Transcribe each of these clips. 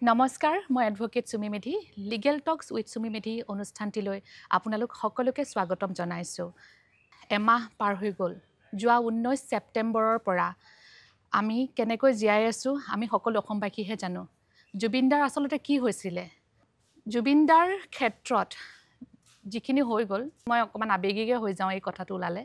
নমস্কাৰ, মই advocate Chumi Medhi. Legal talks with Chumi Medhi অনুষ্ঠানটিলৈ আপোনালোক সকলোকে স্বাগতম জনাইছোঁ। এমাহ পাৰ হৈ গ'ল। যোৱা 19 ছেপ্টেম্বৰৰ পৰা আমি কেনেকৈ জীয়াই আছোঁ, আমি সকলো অসমবাসীহে জানো। জুবিনদাৰ আচলতে কি হৈছিলে, জুবিনদাৰ ক্ষেত্ৰত যিখিনি হৈ গ'ল, মই অকণমান আৱেগিকে হৈ যাওঁ এই কথাটো ওলালে।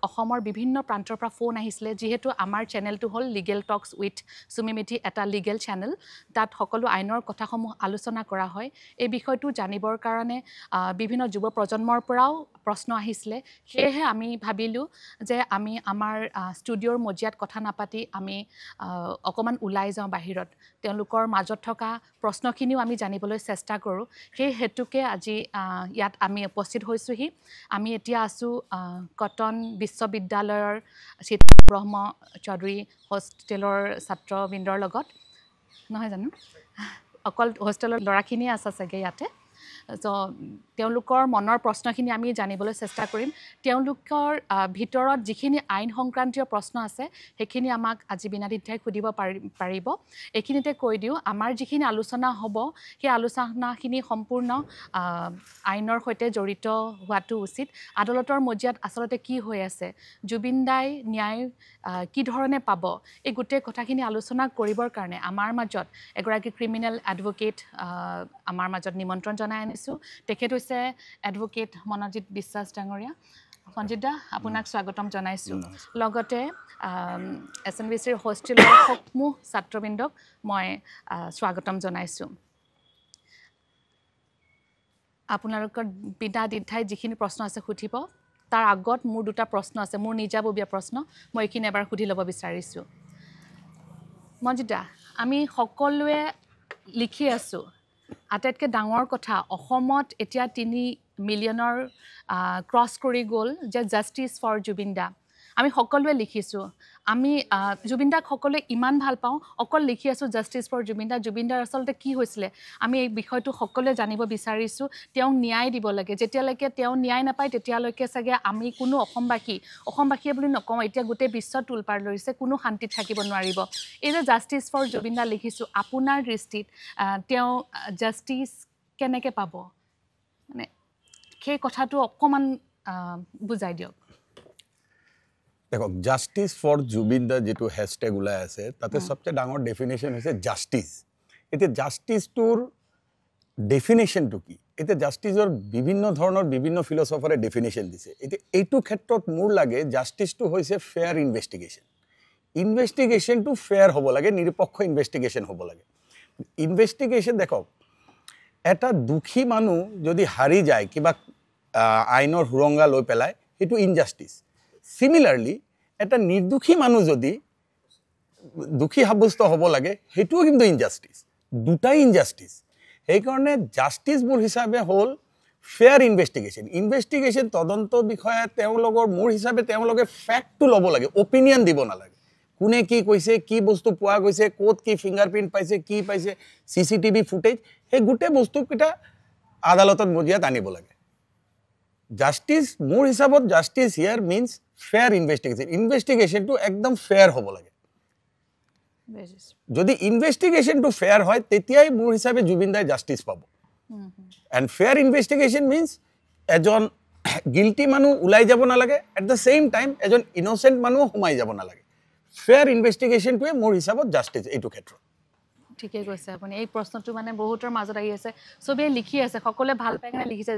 অসমৰ বিভিন্ন প্ৰান্তৰ পৰা ফোন আহিছিলে। যিহেতু আমাৰ চেনেলটো হ'ল লিগেল টক্স উইথ চুমি মেধি, এটা লিগেল চেনেল, তাত সকলো আইনৰ কথাসমূহ আলোচনা কৰা হয়। এই বিষয়টো জানিবৰ কাৰণে বিভিন্ন যুৱ প্ৰজন্মৰ পৰাও প্ৰশ্ন আহিছিলে। সেয়েহে আমি ভাবিলোঁ যে আমি আমাৰ ষ্টুডিঅ'ৰ মজিয়াত কথা নাপাতি আমি অকণমান ওলাই যাওঁ বাহিৰত, তেওঁলোকৰ মাজত থকা প্ৰশ্নখিনিও আমি জানিবলৈ চেষ্টা কৰোঁ। সেই হেতুকে আজি ইয়াত আমি উপস্থিত হৈছোঁহি। আমি এতিয়া আছোঁ কটন বিশ্ববিদ্যালয়ৰ সীতাৰাম ব্ৰহ্ম চৌধুৰী হোষ্টেলৰ ছাত্ৰবৃন্দৰ লগত, নহয় জানো? অকল হোষ্টেলৰ ল'ৰাখিনিয়ে আছে চাগে ইয়াতে। চ' তেওঁলোকৰ মনৰ প্ৰশ্নখিনি আমি জানিবলৈ চেষ্টা কৰিম। তেওঁলোকৰ ভিতৰত যিখিনি আইন সংক্ৰান্তীয় প্ৰশ্ন আছে, সেইখিনি আমাক আজি বিনাদ্বিধাই সুধিব পাৰিব। এইখিনিতে কৈ দিওঁ, আমাৰ যিখিনি আলোচনা হ'ব, সেই আলোচনাখিনি সম্পূৰ্ণ আইনৰ সৈতে জড়িত হোৱাটো উচিত। আদালতৰ মজিয়াত আচলতে কি হৈ আছে, জুবিন দাই ন্যায় কি ধৰণে পাব, এই গোটেই কথাখিনি আলোচনা কৰিবৰ কাৰণে আমাৰ মাজত এগৰাকী ক্ৰিমিনেল এডভকেট আমাৰ মাজত নিমন্ত্ৰণ জনাই আনিছোঁ। তেখেত হৈছে এডভকেট মনজিত বিশ্বাস ডাঙৰীয়া। সঞ্জিত দা, আপোনাক স্বাগতম জনাইছোঁ। লগতে এছ এন বি চিৰ হোষ্টেলৰ সমূহ ছাত্ৰবৃন্দক মই স্বাগতম জনাইছোঁ। আপোনালোকৰ বিনা দ্বিধাই যিখিনি প্ৰশ্ন আছে সুধিব। তাৰ আগত মোৰ দুটা প্ৰশ্ন আছে, মোৰ নিজাববীয়া প্ৰশ্ন, মই এইখিনি এবাৰ সুধি ল'ব বিচাৰিছোঁ। মনজিত দা, আমি সকলোৱে লিখি আছোঁ। আটাইতকৈ ডাঙৰ কথা, অসমত এতিয়া 3 মিলিয়নৰ ক্ৰছ কৰি গ'ল যে জাষ্টিছ ফৰ জুবিন দা। আমি সকলোৱে লিখিছোঁ। আমি জুবিন দাক সকলোৱে ইমান ভাল পাওঁ, অকল লিখি আছোঁ জাষ্টিছ ফৰ জুবিন দা। জুবিন দাৰ আচলতে কি হৈছিলে, আমি এই বিষয়টো সকলোৱে জানিব বিচাৰিছোঁ। তেওঁক ন্যায় দিব লাগে। যেতিয়ালৈকে তেওঁ ন্যায় নাপায়, তেতিয়ালৈকে চাগে আমি কোনো অসমবাসী, অসমবাসীয়ে বুলি নকওঁ, এতিয়া গোটেই বিশ্বত তোলপাৰ লৰিছে, কোনো শান্তিত থাকিব নোৱাৰিব। এই যে জাষ্টিছ ফৰ জুবিন দা লিখিছোঁ, আপোনাৰ দৃষ্টিত তেওঁ জাষ্টিছ কেনেকৈ পাব, মানে সেই কথাটো অকণমান বুজাই দিয়ক। দেখক, জাষ্টিছ ফৰ জুবিন দা যিটো হেছটেগ ওলাই আছে, তাতে চবচে ডাঙৰ ডেফিনেশ্যন হৈছে জাষ্টিছ। এতিয়া জাষ্টিছটোৰ ডেফিনেশ্যনটো কি? এতিয়া জাষ্টিছৰ বিভিন্ন ধৰণৰ বিভিন্ন ফিলচফাৰে ডেফিনেশ্যন দিছে। এতিয়া এইটো ক্ষেত্ৰত মোৰ লাগে জাষ্টিছটো হৈছে ফেয়াৰ ইনভেষ্টিগেশ্যন। ইনভেষ্টিগেশ্যনটো ফেয়াৰ হ'ব লাগে, নিৰপেক্ষ ইনভেষ্টিগেশ্যন হ'ব লাগে। ইনভেষ্টিগেশ্যন, দেখক, এটা দুখী মানুহ যদি হাৰি যায়, কিবা আইনৰ সুৰংগা লৈ পেলাই, সেইটো ইনজাষ্টিছ। চিমিলাৰলি এটা নিৰ্দোষী মানুহ যদি দোষী সাব্যস্ত হ'ব লাগে, সেইটোও কিন্তু ইনজাষ্টিছ। দুটাই ইনজাষ্টিছ। সেইকাৰণে জাষ্টিছ মোৰ হিচাপে হ'ল ফেয়াৰ ইনভেষ্টিগেশ্যন। ইনভেষ্টিগেশ্যন, তদন্ত বিষয়ে তেওঁলোকৰ, মোৰ হিচাপে তেওঁলোকে ফেক্টটো ল'ব লাগে, অপিনিয়ন দিব নালাগে। কোনে কি কৈছে, কি বস্তু পোৱা গৈছে, ক'ত কি ফিংগাৰ প্ৰিণ্ট পাইছে, কি পাইছে, চিচিটিভি ফুটেজ, সেই গোটেই বস্তুকেইটা আদালতত মজিয়াত আনিব লাগে। জাষ্টিছ মোৰ হিচাপত justice here means fair investigation. ইনভেষ্টিগেশ্যনটো একদম ফেয়াৰ হ'ব লাগে। যদি ইনভেষ্টিগেশ্যনটো ফেয়াৰ হয়, তেতিয়াই মোৰ হিচাপে জুবিন দাই জাষ্টিছ পাব। এণ্ড ফেয়াৰ ইনভেষ্টিগেশ্যন মিনছ এজন গিল্টি মানুহ ওলাই যাব নালাগে, এট the same time এজন ইন'চেণ্ট মানুহো সোমাই যাব নালাগে। ফেয়াৰ ইনভেষ্টিগেশ্যনটোৱে মোৰ হিচাপত জাষ্টিছ এইটো ক্ষেত্ৰত। ঠিকেই কৈছে আপুনি। এই প্ৰশ্নটো মানে বহুতৰ মাজত আহি আছে। চবেই লিখি আছে, সকলোৱে ভাল পাই কাৰণে লিখিছে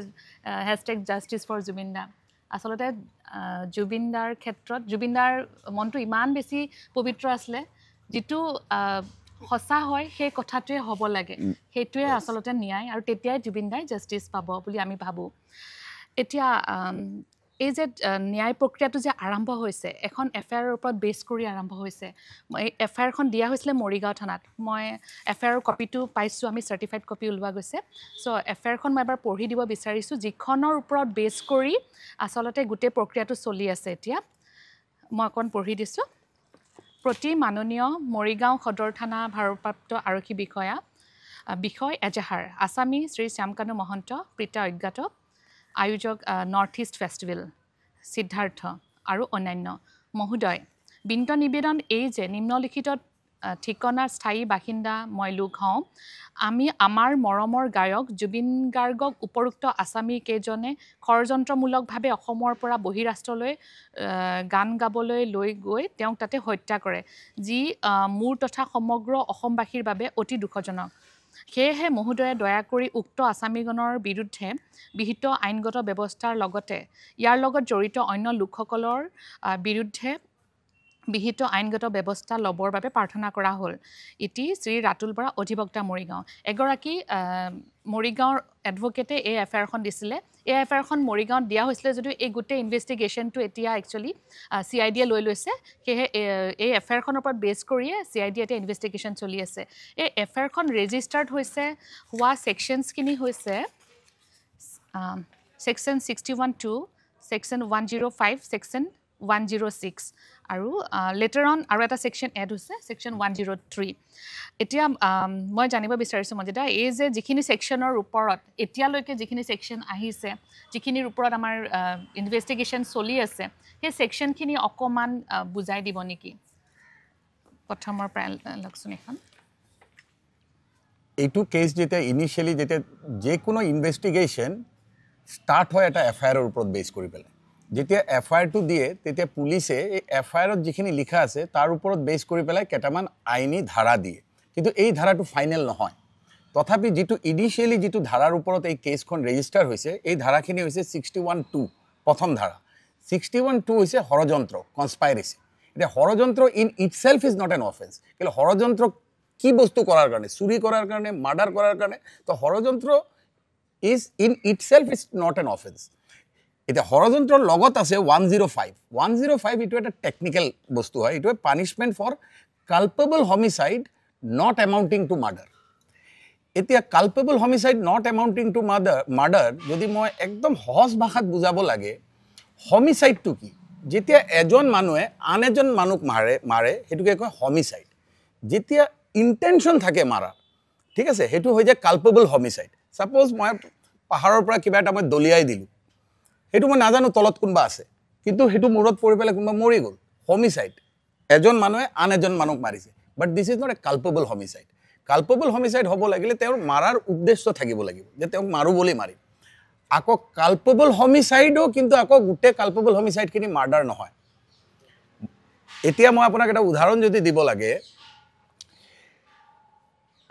#JusticeForZubeen da। আচলতে জুবিন দাৰ ক্ষেত্ৰত জুবিন দাৰ মনটো ইমান বেছি পবিত্ৰ আছিলে, যিটো সঁচা হয় সেই কথাটোৱে হ'ব লাগে, সেইটোৱে আচলতে ন্যায় আৰু তেতিয়াই জুবিন দাই জাষ্টিছ পাব বুলি আমি ভাবোঁ। এতিয়া এই যে ন্যায় প্ৰক্ৰিয়াটো যে আৰম্ভ হৈছে, এখন এফ আই আৰৰ ওপৰত বেছ কৰি আৰম্ভ হৈছে। এই এফ আই আৰখন দিয়া হৈছিলে মৰিগাঁও থানাত। মই এফ আই আৰৰ কপিটো পাইছোঁ, আমি চাৰ্টিফাইড কপি ওলোৱা গৈছে। চ' এফ আই আৰখন মই এবাৰ পঢ়ি দিব বিচাৰিছোঁ, যিখনৰ ওপৰত বেছ কৰি আচলতে গোটেই প্ৰক্ৰিয়াটো চলি আছে। এতিয়া মই অকণ পঢ়ি দিছোঁ। প্ৰতি মাননীয় মৰিগাঁও সদৰ থানা ভাৰপ্ৰাপ্ত আৰক্ষী বিষয়া, বিষয় এজাহাৰ, আছামী শ্ৰী শ্যামকানু মহন্ত, পিতা অজ্ঞাত, আয়োজক নৰ্থ ইষ্ট ফেষ্টিভেল সিদ্ধাৰ্থ আৰু অন্যান্য। মহোদয়, বিনীত নিবেদন এই যে নিম্নলিখিত ঠিকনাৰ স্থায়ী বাসিন্দা মই লোক হওঁ। আমি আমাৰ মৰমৰ গায়ক জুবিন গাৰ্গক উপৰোক্ত আছামী কেইজনে ষড়যন্ত্ৰমূলকভাৱে অসমৰ পৰা বহিৰাষ্ট্ৰলৈ গান গাবলৈ লৈ গৈ তেওঁক তাতে হত্যা কৰে, যি মোৰ তথা সমগ্ৰ অসমবাসীৰ বাবে অতি দুখজনক। সেয়েহে মহোদয়ে দয়া কৰি উক্ত আছামীগণৰ বিৰুদ্ধে বিহিত আইনগত ব্যৱস্থাৰ লগতে ইয়াৰ লগত জড়িত অন্য লোকসকলৰ বিৰুদ্ধে বিহিত আইনগত ব্যৱস্থা ল'বৰ বাবে প্ৰাৰ্থনা কৰা হ'ল। ইতি শ্ৰী ৰাতুল বৰা, অধিবক্তা, মৰিগাঁও। এগৰাকী মৰিগাঁৱৰ এডভকেটে এই এফ আই আৰখন দিছিলে। এই এফ আই আৰখন মৰিগাঁৱত দিয়া হৈছিলে যদিও এই গোটেই ইনভেষ্টিগেশ্যনটো এতিয়া একচুৱেলি চি I ডিয়ে লৈ লৈছে। সেয়েহে এই এফ আই আৰখনৰ ওপৰত বেছ কৰিয়ে চি I ডিয়ে এতিয়া ইনভেষ্টিগেশ্যন চলি আছে। এই এফ আই আৰখন ৰেজিষ্টাৰ্ড হৈছে হোৱা ছেকশ্যনছখিনি হৈছে section 61(2), section 105, section 106 আৰু লেটাৰ অন আৰু এটা ছেকশ্যন এড হৈছে ছেকশ্যন 103। এতিয়া মই জানিব বিচাৰিছোঁ মজিদা, এই যে যিখিনি ছেকশ্যনৰ ওপৰত এতিয়ালৈকে যিখিনি ছেকশ্যন আহিছে, যিখিনিৰ ওপৰত আমাৰ ইনভেষ্টিগেশ্যন চলি আছে, সেই ছেকশ্যনখিনি অকণমান বুজাই দিব নেকি? প্ৰথমৰ পৰা লওকচোন এখন। এইটো কেছ যেতিয়া ইনিচিয়েলি যেতিয়া যিকোনো ইনভেষ্টিগেশ্যন ষ্টাৰ্ট হয় এটা এফ আই আৰৰ ওপৰত বেছ কৰি পেলাই, যেতিয়া এফ আই আৰটো দিয়ে তেতিয়া পুলিচে এই এফ আই আৰত যিখিনি লিখা আছে তাৰ ওপৰত বেছ কৰি পেলাই কেইটামান আইনী ধাৰা দিয়ে, কিন্তু এই ধাৰাটো ফাইনেল নহয়। তথাপি যিটো ইনিচিয়েলি যিটো ধাৰাৰ ওপৰত এই কেছখন ৰেজিষ্টাৰ হৈছে, এই ধাৰাখিনি হৈছে 61(2, প্ৰথম ধাৰা। 61(2 হৈছে ষড়যন্ত্ৰ, কনস্পাইৰেচি। এতিয়া ষড়যন্ত্ৰ in itself is not an offence. কিন্তু ষড়যন্ত্ৰ কি বস্তু কৰাৰ কাৰণে, চুৰি কৰাৰ কাৰণে, মাৰ্ডাৰ কৰাৰ কাৰণে, তো ষড়যন্ত্ৰ is in itself is not an offence. এতিয়া ষড়যন্ত্ৰৰ লগত আছে 105। 105 এইটো এটা টেকনিকেল বস্তু হয়, এইটো punishment for culpable homicide not amounting to murder. এতিয়া culpable homicide not amounting to murder যদি মই একদম সহজ ভাষাত বুজাব লাগে, হমিচাইডটো কি? যেতিয়া এজন মানুহে আন এজন মানুহক মাৰে সেইটোকে কয় হমিচাইড। যেতিয়া ইণ্টেনশ্যন থাকে মাৰাৰ, ঠিক আছে, সেইটো হৈ যায় কালপেবল হমিচাইড। ছাপ'জ মই পাহাৰৰ পৰা কিবা এটা মই দলিয়াই দিলোঁ, সেইটো মই নাজানো তলত কোনোবা আছে, কিন্তু সেইটো মূৰত পৰি পেলাই কোনোবা মৰি গ'ল, হমিচাইড। এজন মানুহে আন এজন মানুহক মাৰিছে, but this is not a culpable homicide. Culpable homicide হ'ব লাগিলে তেওঁৰ মাৰাৰ উদ্দেশ্য থাকিব লাগিব যে তেওঁক মাৰোঁ বুলি মাৰিম। আকৌ কালপেবল হমিচাইডো কিন্তু আকৌ গোটেই কালপেবল হমিচাইডখিনি মাৰ্ডাৰ নহয়। এতিয়া মই আপোনাক এটা উদাহৰণ যদি দিব লাগে,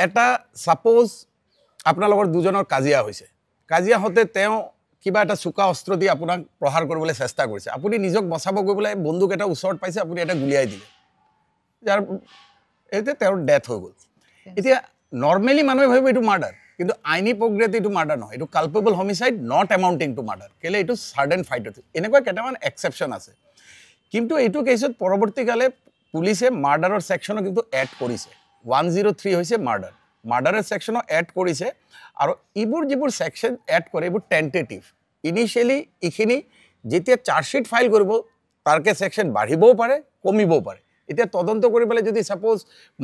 এটা ছাপ'জ আপোনালোকৰ দুজনৰ কাজিয়া হৈছে, কাজিয়া হওঁতে তেওঁ কিবা এটা চোকা অস্ত্ৰ দি আপোনাক প্ৰহাৰ কৰিবলৈ চেষ্টা কৰিছে, আপুনি নিজক বচাব গৈ পেলাই বন্দুক এটা ওচৰত পাইছে, আপুনি এটা গুলিয়াই দিলে, যাৰ এতিয়া তেওঁৰ ডেথ হৈ গ'ল। এতিয়া নৰ্মেলি মানুহে ভাবিব এইটো মাৰ্ডাৰ, কিন্তু আইনী প্ৰক্ৰিয়াত এইটো মাৰ্ডাৰ নহয়, এইটো culpable homicide not amounting to murder. কেলৈ এইটো ছাডেন ফাইট, এনেকুৱা কেইটামান এক্সেপশ্যন আছে। কিন্তু এইটো কেছত পৰৱৰ্তীকালে পুলিচে মাৰ্ডাৰৰ ছেকশ্যনো কিন্তু এড কৰিছে। 103 হৈছে মাৰ্ডাৰ, মাৰ্ডাৰৰ ছেকশ্যনো এড কৰিছে। আৰু এইবোৰ যিবোৰ ছেকশ্যন এড কৰে এইবোৰ টেণ্টেটিভ। ইনিচিয়েলি এইখিনি যেতিয়া চাৰ্জশ্বিট ফাইল কৰিব তাৰকে ছেকশ্যন বাঢ়িবও পাৰে, কমিবও পাৰে। এতিয়া তদন্ত কৰি পেলাই যদি ছাপ'জ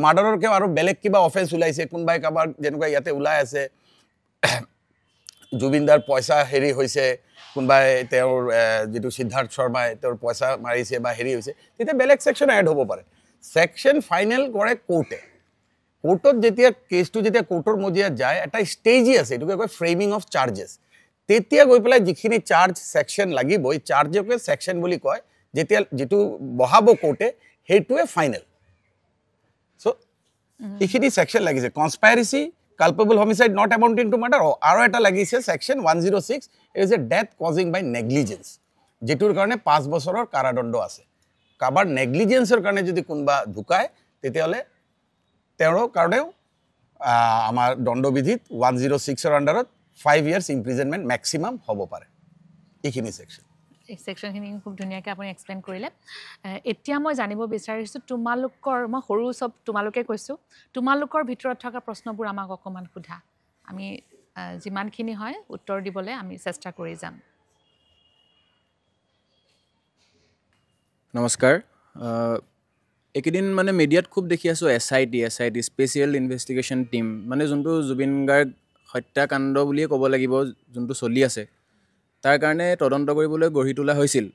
মাৰ্ডাৰৰকেও আৰু বেলেগ কিবা অফেন্স ওলাইছে, কোনোবাই কাৰোবাৰ যেনেকুৱা ইয়াতে ওলাই আছে জুবিনদাৰ পইচা হেৰি হৈছে, কোনোবাই তেওঁৰ যিটো সিদ্ধাৰ্থ শৰ্মাই তেওঁৰ পইচা মাৰিছে বা হেৰি হৈছে, তেতিয়া বেলেগ ছেকশ্যন এড হ'ব পাৰে। ছেকশ্যন ফাইনেল কৰে কোৰ্টে। কোৰ্টত যেতিয়া কেছটো যেতিয়া কোৰ্টৰ মজিয়াত যায়, এটা ষ্টেজেই আছে, এইটোকে কয় ফ্ৰেমিং অফ চাৰ্জেছ। তেতিয়া গৈ পেলাই যিখিনি চাৰ্জ ছেকশ্যন লাগিব, এই চাৰ্জকে ছেকশ্যন বুলি কয়, যেতিয়া যিটো বহাব কোৰ্টে সেইটোৱে ফাইনেল। চ' এইখিনি ছেকশ্যন লাগিছে, conspiracy, culpable homicide not amounting to murder, আৰু এটা লাগিছে ছেকশ্যন 106, এই হৈছে ডেথ কজিং বাই নেগলিজেঞ্চ, যিটোৰ কাৰণে 5 বছৰৰ কাৰাদণ্ড আছে। কাৰোবাৰ নেগলিজেঞ্চৰ কাৰণে যদি কোনোবা ঢুকায় তেতিয়াহ'লে তেওঁৰ কাৰণেও আমাৰ দণ্ডবিধিত 106ৰ আণ্ডাৰত 5 ইয়াৰ্ছ ইমপ্ৰিজনমেণ্ট মেক্সিমাম হ'ব পাৰে। এইখিনি ছেকশ্যন, এই ছেকশ্যনখিনি খুব ধুনীয়াকৈ আপুনি এক্সপ্লেইন কৰিলে। এতিয়া মই জানিব বিচাৰিছোঁ তোমালোকৰ, মই সৰু চব তোমালোকে কৈছোঁ, তোমালোকৰ ভিতৰত থকা প্ৰশ্নবোৰ আমাক অকণমান সোধা, আমি যিমানখিনি হয় উত্তৰ দিবলৈ আমি চেষ্টা কৰি যাম। নমস্কাৰ। এইকেইদিন মানে মিডিয়াত খুব দেখি আছোঁ S I T special investigation team, মানে যোনটো জুবিন গাৰ্গ হত্যাকাণ্ড বুলিয়ে ক'ব লাগিব, যোনটো চলি আছে তাৰ কাৰণে তদন্ত কৰিবলৈ গঢ়ি তোলা হৈছিল।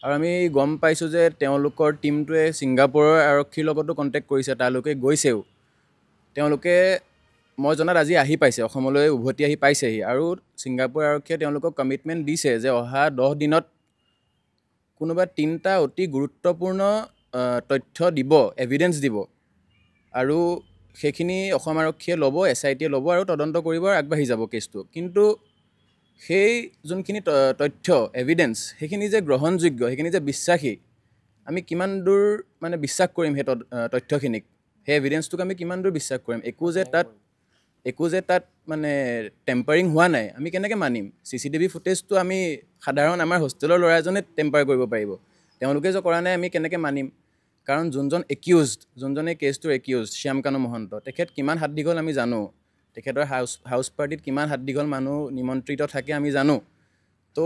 আৰু আমি গম পাইছোঁ যে তেওঁলোকৰ টীমটোৱে ছিংগাপুৰৰ আৰক্ষীৰ লগতো কণ্টেক্ট কৰিছে, তালৈকে গৈছেও। তেওঁলোকে মই জনাত আজি আহি পাইছে, অসমলৈ উভতি আহি পাইছেহি। আৰু ছিংগাপুৰ আৰক্ষীয়ে তেওঁলোকক কমিটমেণ্ট দিছে যে অহা 10 দিনত কোনোবা 3টা অতি গুৰুত্বপূৰ্ণ তথ্য দিব, এভিডেঞ্চ দিব, আৰু সেইখিনি অসম আৰক্ষীয়ে ল'ব, এছ I টিয়ে ল'ব আৰু তদন্ত কৰিব আৰু আগবাঢ়ি যাব কেছটো। কিন্তু সেই যোনখিনি তথ্য এভিডেঞ্চ, সেইখিনি যে গ্ৰহণযোগ্য, সেইখিনি যে বিশ্বাসী, আমি কিমান দূৰ মানে বিশ্বাস কৰিম সেই তথ্যখিনিক, সেই এভিডেঞ্চটোক আমি কিমান দূৰ বিশ্বাস কৰিম? একো যে তাত মানে টেম্পাৰিং হোৱা নাই, আমি কেনেকৈ মানিম? চি চি টিভি ফুটেজটো আমি সাধাৰণ আমাৰ হোষ্টেলৰ ল'ৰা এজনে টেম্পাৰ কৰিব পাৰিব, তেওঁলোকে যে কৰা নাই আমি কেনেকৈ মানিম? কাৰণ যোনজন একিউজড, যোনজনে কেছটোৰ একিউজড শ্যামকানু মহন্ত, তেখেত কিমান হাত দীঘল আমি জানো, তেখেতৰ হাউচ পাৰ্টিত কিমান হাত দীঘল মানুহ নিমন্ত্ৰিত থাকে আমি জানো। তো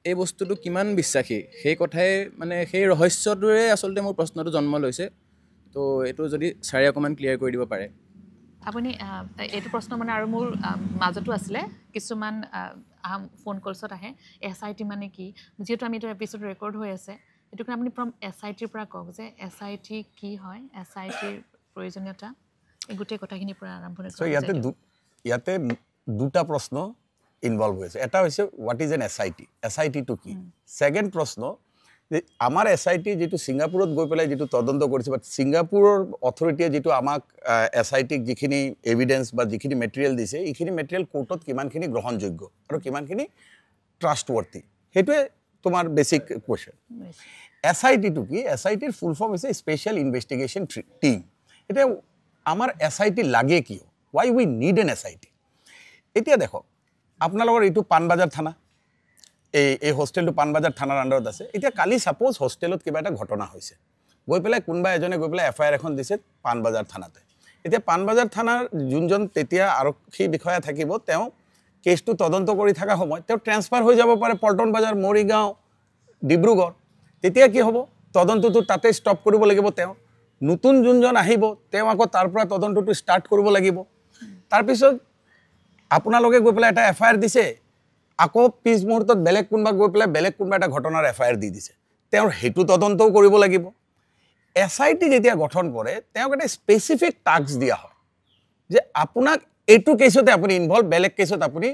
এই বস্তুটো কিমান বিশ্বাসী, সেই কথাই মানে সেই ৰহস্যটোৰে আচলতে মোৰ প্ৰশ্নটো জন্ম লৈছে। তো এইটো যদি ছাৰে অকণমান ক্লিয়াৰ কৰি দিব পাৰে। আপুনি এইটো প্ৰশ্ন মানে আৰু মোৰ মাজতো আছিলে, কিছুমান ফোন কলছত আহে এছ I T মানে কি, যিহেতু আমি এইটো এপিছ'ড ৰেকৰ্ড হৈ আছে, সেইটো কাৰণে আপুনি ফ্ৰম এছ I টিৰ পৰা কওক যে এছ I T কি হয়, এছ I টিৰ প্ৰয়োজনীয়তা, এই গোটেই কথাখিনিৰ পৰা আৰম্ভণি। ইয়াতে দুটা প্ৰশ্ন ইনভলভ হৈ আছে। এটা হৈছে what is an S I T, S I Tito কি? ছেকেণ্ড প্ৰশ্ন যে আমাৰ এছ I T যিটো ছিংগাপুৰত গৈ পেলাই যিটো তদন্ত কৰিছে বা ছিংগাপুৰৰ অথৰিটিয়ে যিটো আমাক এছ I টিক যিখিনি এভিডেঞ্চ বা যিখিনি মেটেৰিয়েল দিছে, এইখিনি মেটেৰিয়েল কোৰ্টত কিমানখিনি গ্ৰহণযোগ্য আৰু কিমানখিনি ট্ৰাষ্টৱৰ্থি, সেইটোৱে তোমাৰ basic question. S I Tito কি? এছ I টিৰ ফুল ফৰ্ম হৈছে স্পেচিয়েল ইনভেষ্টিগেশ্যন টিম। এতিয়া আমাৰ এছ I T লাগে কিয়? Why we need an S I T? এতিয়া দেখক, আপোনালোকৰ এইটো পাণবাজাৰ থানা, এই হোষ্টেলটো পাণবাজাৰ থানাৰ আণ্ডাৰত আছে। এতিয়া কালি ছাপ'জ হোষ্টেলত কিবা এটা ঘটনা হৈছে, গৈ পেলাই কোনোবা এজনে গৈ পেলাই এফ I R এখন দিছে পাণবাজাৰ থানাতে। এতিয়া পাণবাজাৰ থানাৰ যোনজন তেতিয়া আৰক্ষী বিষয়া থাকিব, তেওঁ কেছটো তদন্ত কৰি থকা সময়ত তেওঁ ট্ৰেন্সফাৰ হৈ যাব পাৰে পল্টন বজাৰ, মৰিগাঁও, ডিব্ৰুগড়। তেতিয়া কি হ'ব? তদন্তটো তাতে ষ্টপ কৰিব লাগিব। তেওঁ নতুন যোনজন আহিব তেওঁ আকৌ তাৰ পৰা তদন্তটো ষ্টাৰ্ট কৰিব লাগিব। তাৰপিছত আপোনালোকে গৈ পেলাই এটা এফ I R দিছে, আকৌ পিছ মুহূৰ্তত বেলেগ কোনোবা গৈ পেলাই বেলেগ কোনোবা এটা ঘটনাৰ এফ I R দি দিছে, তেওঁৰ সেইটো তদন্তও কৰিব লাগিব। এছ I T যেতিয়া গঠন কৰে, তেওঁক এটা স্পেচিফিক টাস্ক দিয়া হয় যে আপোনাক এইটো কেছত আপুনি ইনভলভ, বেলেগ কেছত আপুনি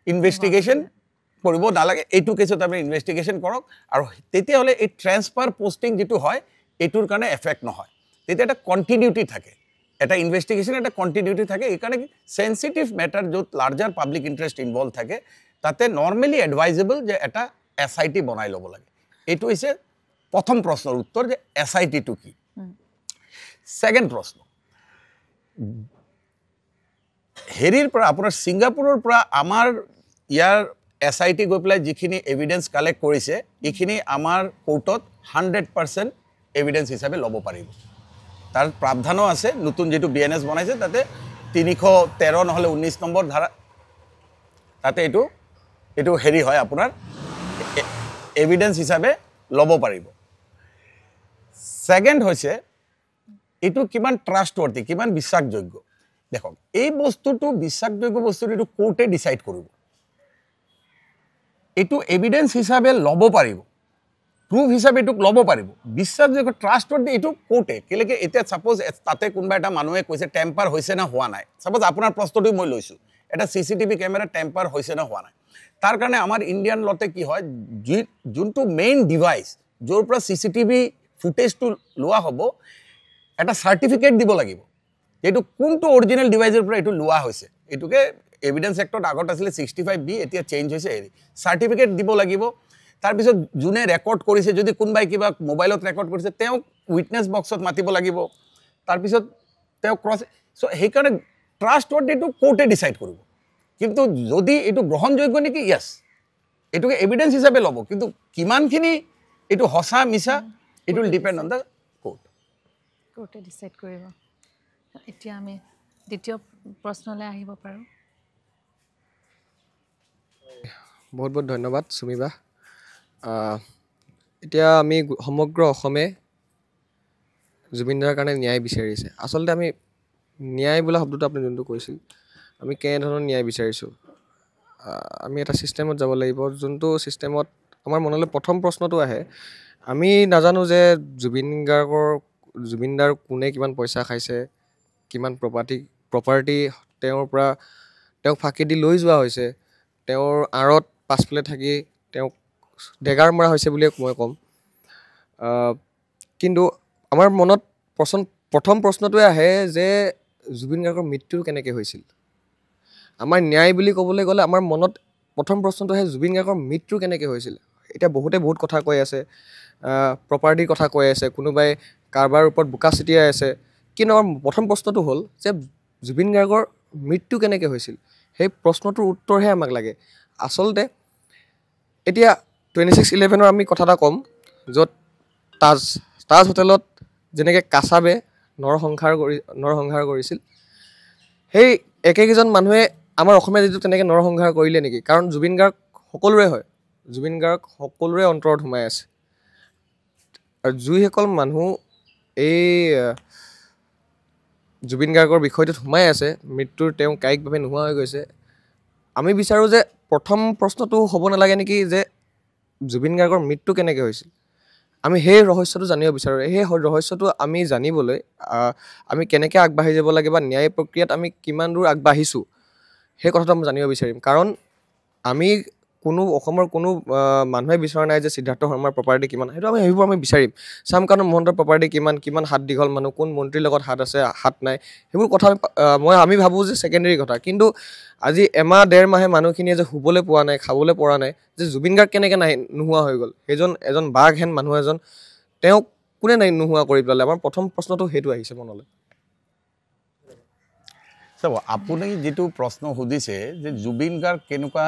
ইনভেষ্টিগেশ্যন কৰিব নালাগে, এইটো কেছত আপুনি ইনভেষ্টিগেশ্যন কৰক। আৰু তেতিয়াহ'লে এই ট্ৰেন্সফাৰ পষ্টিং যিটো হয় এইটোৰ কাৰণে এফেক্ট নহয়, তেতিয়া এটা কণ্টিনিউটি থাকে, এটা ইনভেষ্টিগেশ্যন এটা কণ্টিনিউটি থাকে। এইকাৰণে চেঞ্চিটিভ মেটাৰ য'ত লাৰ্জাৰ পাব্লিক ইণ্টাৰেষ্ট ইনভলভ থাকে, তাতে নৰ্মেলি এডভাইজেবল যে এটা এছ I T বনাই ল'ব লাগে। এইটো হৈছে প্ৰথম প্ৰশ্নৰ উত্তৰ যে এছ I Tito কি। ছেকেণ্ড প্ৰশ্ন, হেৰিৰ পৰা আপোনাৰ ছিংগাপুৰৰ পৰা আমাৰ ইয়াৰ এছ I T গৈ পেলাই যিখিনি এভিডেঞ্চ কালেক্ট কৰিছে, এইখিনি আমাৰ কোৰ্টত 100% এভিডেঞ্চ হিচাপে ল'ব পাৰিব। তাৰ প্ৰাৱধানো আছে, নতুন যিটো বি এন এছ বনাইছে তাতে 313 নহ'লে 19 নম্বৰ ধাৰা, তাতে এইটো হেৰি হয় আপোনাৰ এভিডেঞ্চ হিচাপে ল'ব পাৰিব। ছেকেণ্ড হৈছে এইটো কিমান ট্ৰাষ্টৱৰ্থি, কিমান বিশ্বাসযোগ্য। দেখক, এই বস্তুটো বিশ্বাসযোগ্য বস্তুটো এইটো কোৰ্টে ডিচাইড কৰিব, এইটো এভিডেঞ্চ হিচাপে ল'ব পাৰিব, প্ৰুফ হিচাপে এইটোক ল'ব পাৰিব। বিশ্বাসযোগ্য ট্ৰাষ্টৱৰ্থি এইটো কোৰ্টে কেলেকে এতিয়া ছাপ'জ তাতে কোনোবা এটা মানুহে কৈছে টেম্পাৰ হৈছে নে হোৱা নাই, ছাপ'জ আপোনাৰ প্ৰশ্নটো মই লৈছোঁ, এটা C C T V camera tamper হৈছে নে হোৱা নাই, তাৰ কাৰণে আমাৰ ইণ্ডিয়ান লতে কি হয়, যোনটো মেইন ডিভাইচ য'ৰ পৰা চি চি টিভি ফুটেজটো লোৱা হ'ব, এটা চাৰ্টিফিকেট দিব লাগিব এইটো কোনটো অৰিজিনেল ডিভাইচৰ পৰা এইটো লোৱা হৈছে। এইটোকে এভিডেঞ্চ এক্টত আগত আছিলে 65B, এতিয়া চেঞ্জ হৈছে হেৰি, চাৰ্টিফিকেট দিব লাগিব। তাৰপিছত যোনে ৰেকৰ্ড কৰিছে, যদি কোনোবাই কিবা মোবাইলত ৰেকৰ্ড কৰিছে, তেওঁক উইটনেছ বক্সত মাতিব লাগিব, তাৰপিছত তেওঁ ক্ৰছ। চ' সেইকাৰণে ট্ৰাষ্টৱৰ্থিটো কোৰ্টে ডিচাইড কৰিব। কিন্তু যদি এইটো গ্ৰহণযোগ্য নেকি, য়েছ, এইটোকে এভিডেঞ্চ হিচাপে ল'ব, কিন্তু কিমানখিনি এইটো সঁচা মিছা it will depend on the court, কোৰ্টে decide কৰিব। এতিয়া আমি দ্বিতীয় প্ৰশ্নলৈ আহিব পাৰোঁ। বহুত বহুত ধন্যবাদ সুমিবা। এতিয়া আমি সমগ্ৰ অসমে জুবিন দাৰ কাৰণে ন্যায় বিচাৰিছে। আচলতে আমি ন্যায় বোলা শব্দটো আপুনি যোনটো কৈছিল, আমি কেনেধৰণৰ ন্যায় বিচাৰিছোঁ, আমি এটা ছিষ্টেমত যাব লাগিব যোনটো ছিষ্টেমত আমাৰ মনলৈ প্ৰথম প্ৰশ্নটো আহে, আমি নাজানো যে জুবিন গাৰ্গৰ, জুবিন দাৰ কোনে কিমান পইচা খাইছে, কিমান প্ৰপাৰ্টি তেওঁৰ পৰা তেওঁক ফাঁকি দি লৈ যোৱা হৈছে, তেওঁৰ আঁৰত পাছফালে থাকি তেওঁক ডেগাৰ মৰা হৈছে বুলিয়ে মই ক'ম। কিন্তু আমাৰ মনত প্ৰথম প্ৰশ্নটোৱে আহে যে জুবিন গাৰ্গৰ মৃত্যু কেনেকৈ হৈছিল। আমাৰ ন্যায় বুলি ক'বলৈ গ'লে আমাৰ মনত প্ৰথম প্ৰশ্নটো আহে জুবিন গাৰ্গৰ মৃত্যু কেনেকৈ হৈছিল। এতিয়া বহুতে বহুত কথা কৈ আছে, প্ৰপাৰ্টিৰ কথা কৈ আছে, কোনোবাই কাৰোবাৰ ওপৰত বোকা ছটিয়াই আছে, কিন্তু আমাৰ প্ৰথম প্ৰশ্নটো হ'ল যে জুবিন গাৰ্গৰ মৃত্যু কেনেকৈ হৈছিল, সেই প্ৰশ্নটোৰ উত্তৰহে আমাক লাগে। আচলতে এতিয়া 26/11 আমি কথা এটা ক'ম, য'ত তাজ হোটেলত যেনেকৈ কাছাবে নৰসংহাৰ কৰিছিল, সেই একেকেইজন মানুহে আমাৰ অসমীয়া জাতিটো তেনেকৈ নৰসংহাৰ কৰিলে নেকি? কাৰণ জুবিন গাৰ্গ সকলোৰে হয়, জুবিন গাৰ্গ সকলোৰে অন্তৰত সোমাই আছে। আৰু যিসকল মানুহ এই জুবিন গাৰ্গৰ বিষয়টোত সোমাই আছে, মৃত্যুৰ তেওঁ কায়িকভাৱে নোহোৱা হৈ গৈছে, আমি বিচাৰোঁ যে প্ৰথম প্ৰশ্নটো হ'ব নালাগে নেকি যে জুবিন গাৰ্গৰ মৃত্যু কেনেকৈ হৈছিল। আমি সেই ৰহস্যটো জানিব বিচাৰোঁ। সেই ৰহস্যটো আমি জানিবলৈ আমি কেনেকৈ আগবাঢ়ি যাব লাগে বা ন্যায় প্ৰক্ৰিয়াত আমি কিমান দূৰ আগবাঢ়িছোঁ সেই কথাটো আমি জানিব বিচাৰিম। কাৰণ আমি কোনো অসমৰ কোনো মানুহে বিচৰা নাই যে সিদ্ধাৰ্থ শৰ্মাৰ প্ৰপাৰ্টি কিমান, সেইটো আমি সেইবোৰ আমি বিচাৰিম। শ্যামকানু মহন্তৰ প্ৰপাৰ্টি কিমান, কিমান হাত দীঘল মানুহ, কোন মন্ত্ৰীৰ লগত হাত আছে হাত নাই, সেইবোৰ কথা আমি ভাবোঁ যে ছেকেণ্ডেৰী কথা। কিন্তু আজি এমাহ ডেৰ মাহে মানুহখিনিয়ে যে শুবলৈ পোৱা নাই, খাবলৈ পৰা নাই, যে জুবিন গাৰ্গ কেনেকৈ নাই নোহোৱা হৈ গ'ল, সেইজন এজন বাঘহেন মানুহ এজন, তেওঁক কোনে নাই নোহোৱা কৰি পেলালে? আমাৰ প্ৰথম প্ৰশ্নটো সেইটো আহিছে মনলৈ। চাব, আপুনি যিটো প্ৰশ্ন সুধিছে যে জুবিন গাৰ্গ কেনেকুৱা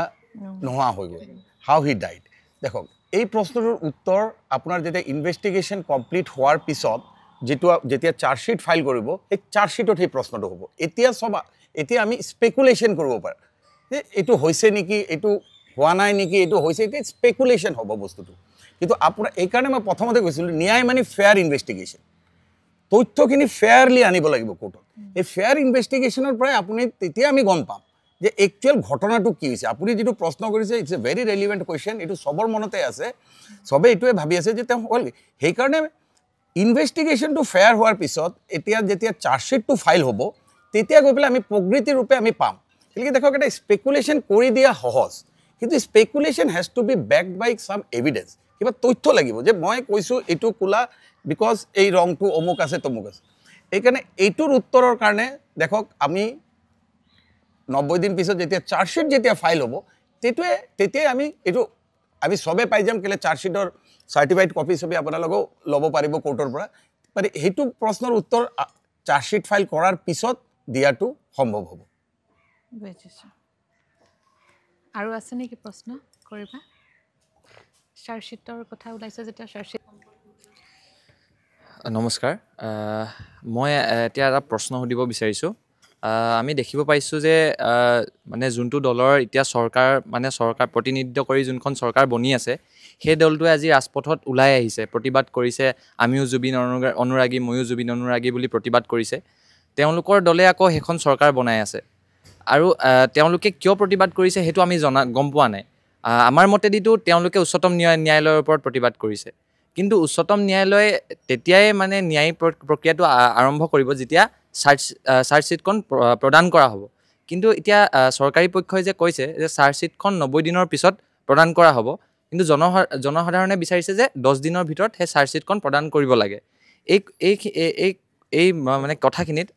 নোহোৱা হৈ গ'ল, হাউ হি ডাইড, দেখক এই প্ৰশ্নটোৰ উত্তৰ আপোনাৰ যেতিয়া ইনভেষ্টিগেশ্যন কমপ্লিট হোৱাৰ পিছত যেতিয়া চাৰ্জশ্বিট ফাইল কৰিব, সেই চাৰ্জশ্বিটত সেই প্ৰশ্নটো হ'ব। এতিয়া আমি স্পেকুলেশ্যন কৰিব পাৰোঁ যে এইটো হৈছে নেকি, এইটো হোৱা নাই নেকি, এইটো হৈছে, এতিয়া স্পেকুলেশ্যন হ'ব বস্তুটো। কিন্তু আপোনাৰ এইকাৰণে মই প্ৰথমতে কৈছিলোঁ ন্যায় মানে ফেয়াৰ ইনভেষ্টিগেশ্যন, তথ্যখিনি ফেয়াৰলি আনিব লাগিব কোৰ্টত। এই ফেয়াৰ ইনভেষ্টিগেশ্যনৰ পৰাই আপুনি তেতিয়া আমি গম পাম যে একচুৱেল ঘটনাটো কি হৈছে। আপুনি যিটো প্ৰশ্ন কৰিছে it's a very relevant question, এইটো চবৰ মনতে আছে, চবে এইটোৱে ভাবি আছে যে তেওঁ হ'ল। সেইকাৰণে ইনভেষ্টিগেশ্যনটো ফেয়াৰ হোৱাৰ পিছত এতিয়া যেতিয়া চাৰ্জশ্বিটটো ফাইল হ'ব তেতিয়া গৈ পেলাই আমি প্ৰকৃতি ৰূপে আমি পাম। গতিকে দেখক এটা স্পেকুলেশ্যন কৰি দিয়া সহজ, কিন্তু speculation has to be backed by some evidence, কিবা তথ্য লাগিব যে মই কৈছোঁ এইটো কোলা because এই ৰংটো অমুক আছে তমুক আছে। এইকাৰণে এইটোৰ উত্তৰৰ কাৰণে দেখক আমি 90 দিন পিছত যেতিয়া চাৰ্জশ্বিট যেতিয়া ফাইল হ'ব তেতিয়াই আমি এইটো আমি চবে পাই যাম। কেলৈ চাৰ্জশ্বিটৰ চাৰ্টিফাইড কপি চবি আপোনালোকেও ল'ব পাৰিব কোৰ্টৰ পৰা। মানে সেইটো প্ৰশ্নৰ উত্তৰ চাৰ্জশ্বিট ফাইল কৰাৰ পিছত দিয়াটো সম্ভৱ হ'ব। বুজিছোঁ। আৰু আছে নেকি প্ৰশ্ন কৰিবা? চাৰ্জশ্বিটৰ কথা ওলাইছে যেতিয়া চাৰ্জশ্বিট। নমস্কাৰ, মই এতিয়া এটা প্ৰশ্ন সুধিব বিচাৰিছোঁ। আমি দেখিব পাইছোঁ যে মানে যোনটো দলৰ এতিয়া চৰকাৰ, মানে চৰকাৰ প্ৰতিনিধিত্ব কৰি যোনখন চৰকাৰ বনি আছে, সেই দলটোৱে আজি ৰাজপথত ওলাই আহিছে, প্ৰতিবাদ কৰিছে, আমিও জুবিন অনুৰাগী, ময়ো জুবিন অনুৰাগী বুলি প্ৰতিবাদ কৰিছে। তেওঁলোকৰ দলে আকৌ সেইখন চৰকাৰ বনাই আছে আৰু তেওঁলোকে কিয় প্ৰতিবাদ কৰিছে সেইটো আমি গম পোৱা নাই। আমাৰ মতেদিতো তেওঁলোকে উচ্চতম ন্যায়ালয়ৰ ওপৰত প্ৰতিবাদ কৰিছে, কিন্তু উচ্চতম ন্যায়ালয়ে তেতিয়াই মানে ন্যায়িক প্ৰক্ৰিয়াটো আৰম্ভ কৰিব যেতিয়া চাৰ্জশ্বিটখন প্ৰদান কৰা হ'ব। কিন্তু এতিয়া চৰকাৰী পক্ষই যে কৈছে যে চাৰ্জশ্বিটখন 90 দিনৰ পিছত প্ৰদান কৰা হ'ব, কিন্তু জনসাধাৰণে বিচাৰিছে যে 10 দিনৰ ভিতৰত সেই চাৰ্জশ্বিটখন প্ৰদান কৰিব লাগে। এই এই এই এই মানে কথাখিনিত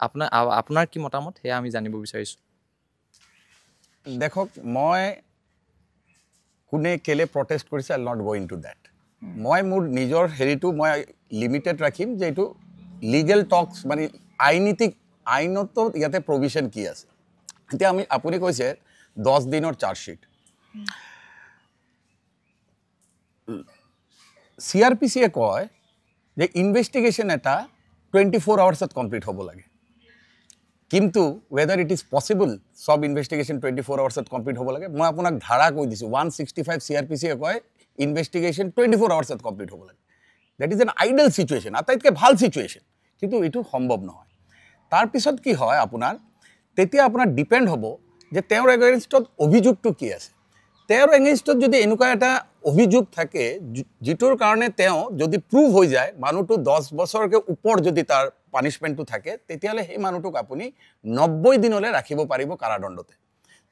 আপোনাৰ কি মতামত সেয়া আমি জানিব বিচাৰিছোঁ। দেখক, মই কোনে কেলে প্ৰটেষ্ট কৰিছে I not go into that. মই মোৰ নিজৰ হেৰিটো মই লিমিটেড ৰাখিম যে এইটো লিগেল টক্স মানে আইনীতিক আইনতো ইয়াতে প্ৰভিশ্যন কি আছে। এতিয়া আপুনি কৈছে 10 দিনৰ চাৰ্জশ্বিট, CRPC-এ কয় যে ইনভেষ্টিগেশ্যন এটা 24 আৱাৰ্ছত কমপ্লিট হ'ব লাগে, কিন্তু ৱেডাৰ it is possible চব ইনভেষ্টিগেশ্যন 24 আৱাৰ্ছত কমপ্লিট হ'ব লাগে। মই আপোনাক ধাৰা কৈ দিছোঁ, 165 CRPC-এ কয় ইনভেষ্টিগেশ্যন 24 আৱাৰ্ছত কমপ্লিট হ'ব লাগে। That is an ideal situation, আটাইতকৈ ভাল চিটুৱেশ্যন, কিন্তু এইটো সম্ভৱ নহয়। তাৰপিছত কি হয় আপোনাৰ, তেতিয়া আপোনাৰ ডিপেণ্ড হ'ব যে তেওঁৰ এগেইনষ্টত অভিযোগটো কি আছে। তেওঁৰ এগেইনষ্টত যদি এনেকুৱা এটা অভিযোগ থাকে যিটোৰ কাৰণে তেওঁ যদি প্ৰুভ হৈ যায়, মানুহটো 10 বছৰকৈ ওপৰ যদি তাৰ পানিছমেণ্টটো থাকে, তেতিয়াহ'লে সেই মানুহটোক আপুনি 90 দিনলৈ ৰাখিব পাৰিব কাৰাদণ্ডতে।